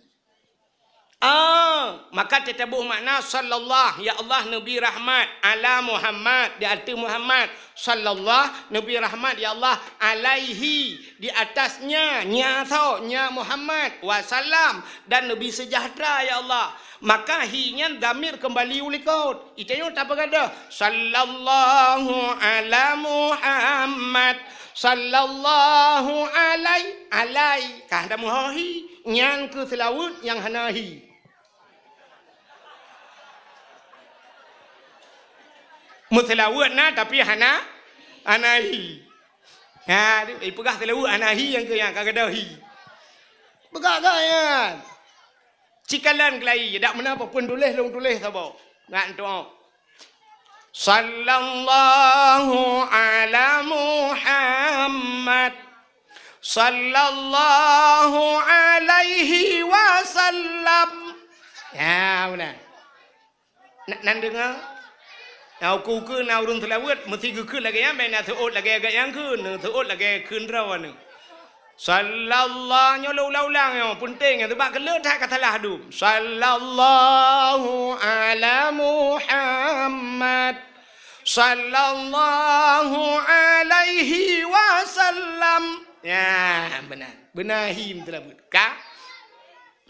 Ah, maka teutabôh makna sallallahu, ya Allah neubri rahmat, ala Muhammad, di ateueh Muhammad, sallallahu, neubri rahmat, ya Allah, alaihi, di atasnya, nya soe, nya Muhammad, wasallam, dan neubri seujahteura, ya Allah. Maka hi nyan dhamir keumbali u likot. Itanyoe tapeugadôh, sallallahu ala Muhammad, sallallahu alai, alai. Ka hana meuho hi, nyan keuh seulaweuet nyang hana hi. Meuseulaweuet na, tapi hana, hana hi. Ha, ipeugah seulaweuet hana hi nyang keu nyang ka gadôh hi. Peugah-gah nyan. Cikalon keulai, dak meunan peupun tuléh, lôn tuléh saboh. Ngat tu'oh. Sallallahu ala Muhammad. Sallallahu alaihi wasallam. Ya, meunan. Na, nan deungoe? Na ukeue-ukeue na ureuëng seulaweuet, meusti geukheun lagée nyan, bék na seuôt lagée gata nyang kheun, seuôt lagée kheun droeneuh. Sallallahu, nyoe lôn ulang-ulang nyoe, peunteng nyoe, teubak keu le that ka salah dum. Sallallahu ala Muhammad. Sallallahu alaihi wasallam. Ya, beuna. Beuna hi meuteulabeuet. Ka?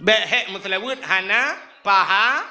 Bék hék meuteulabeuet hana paha-,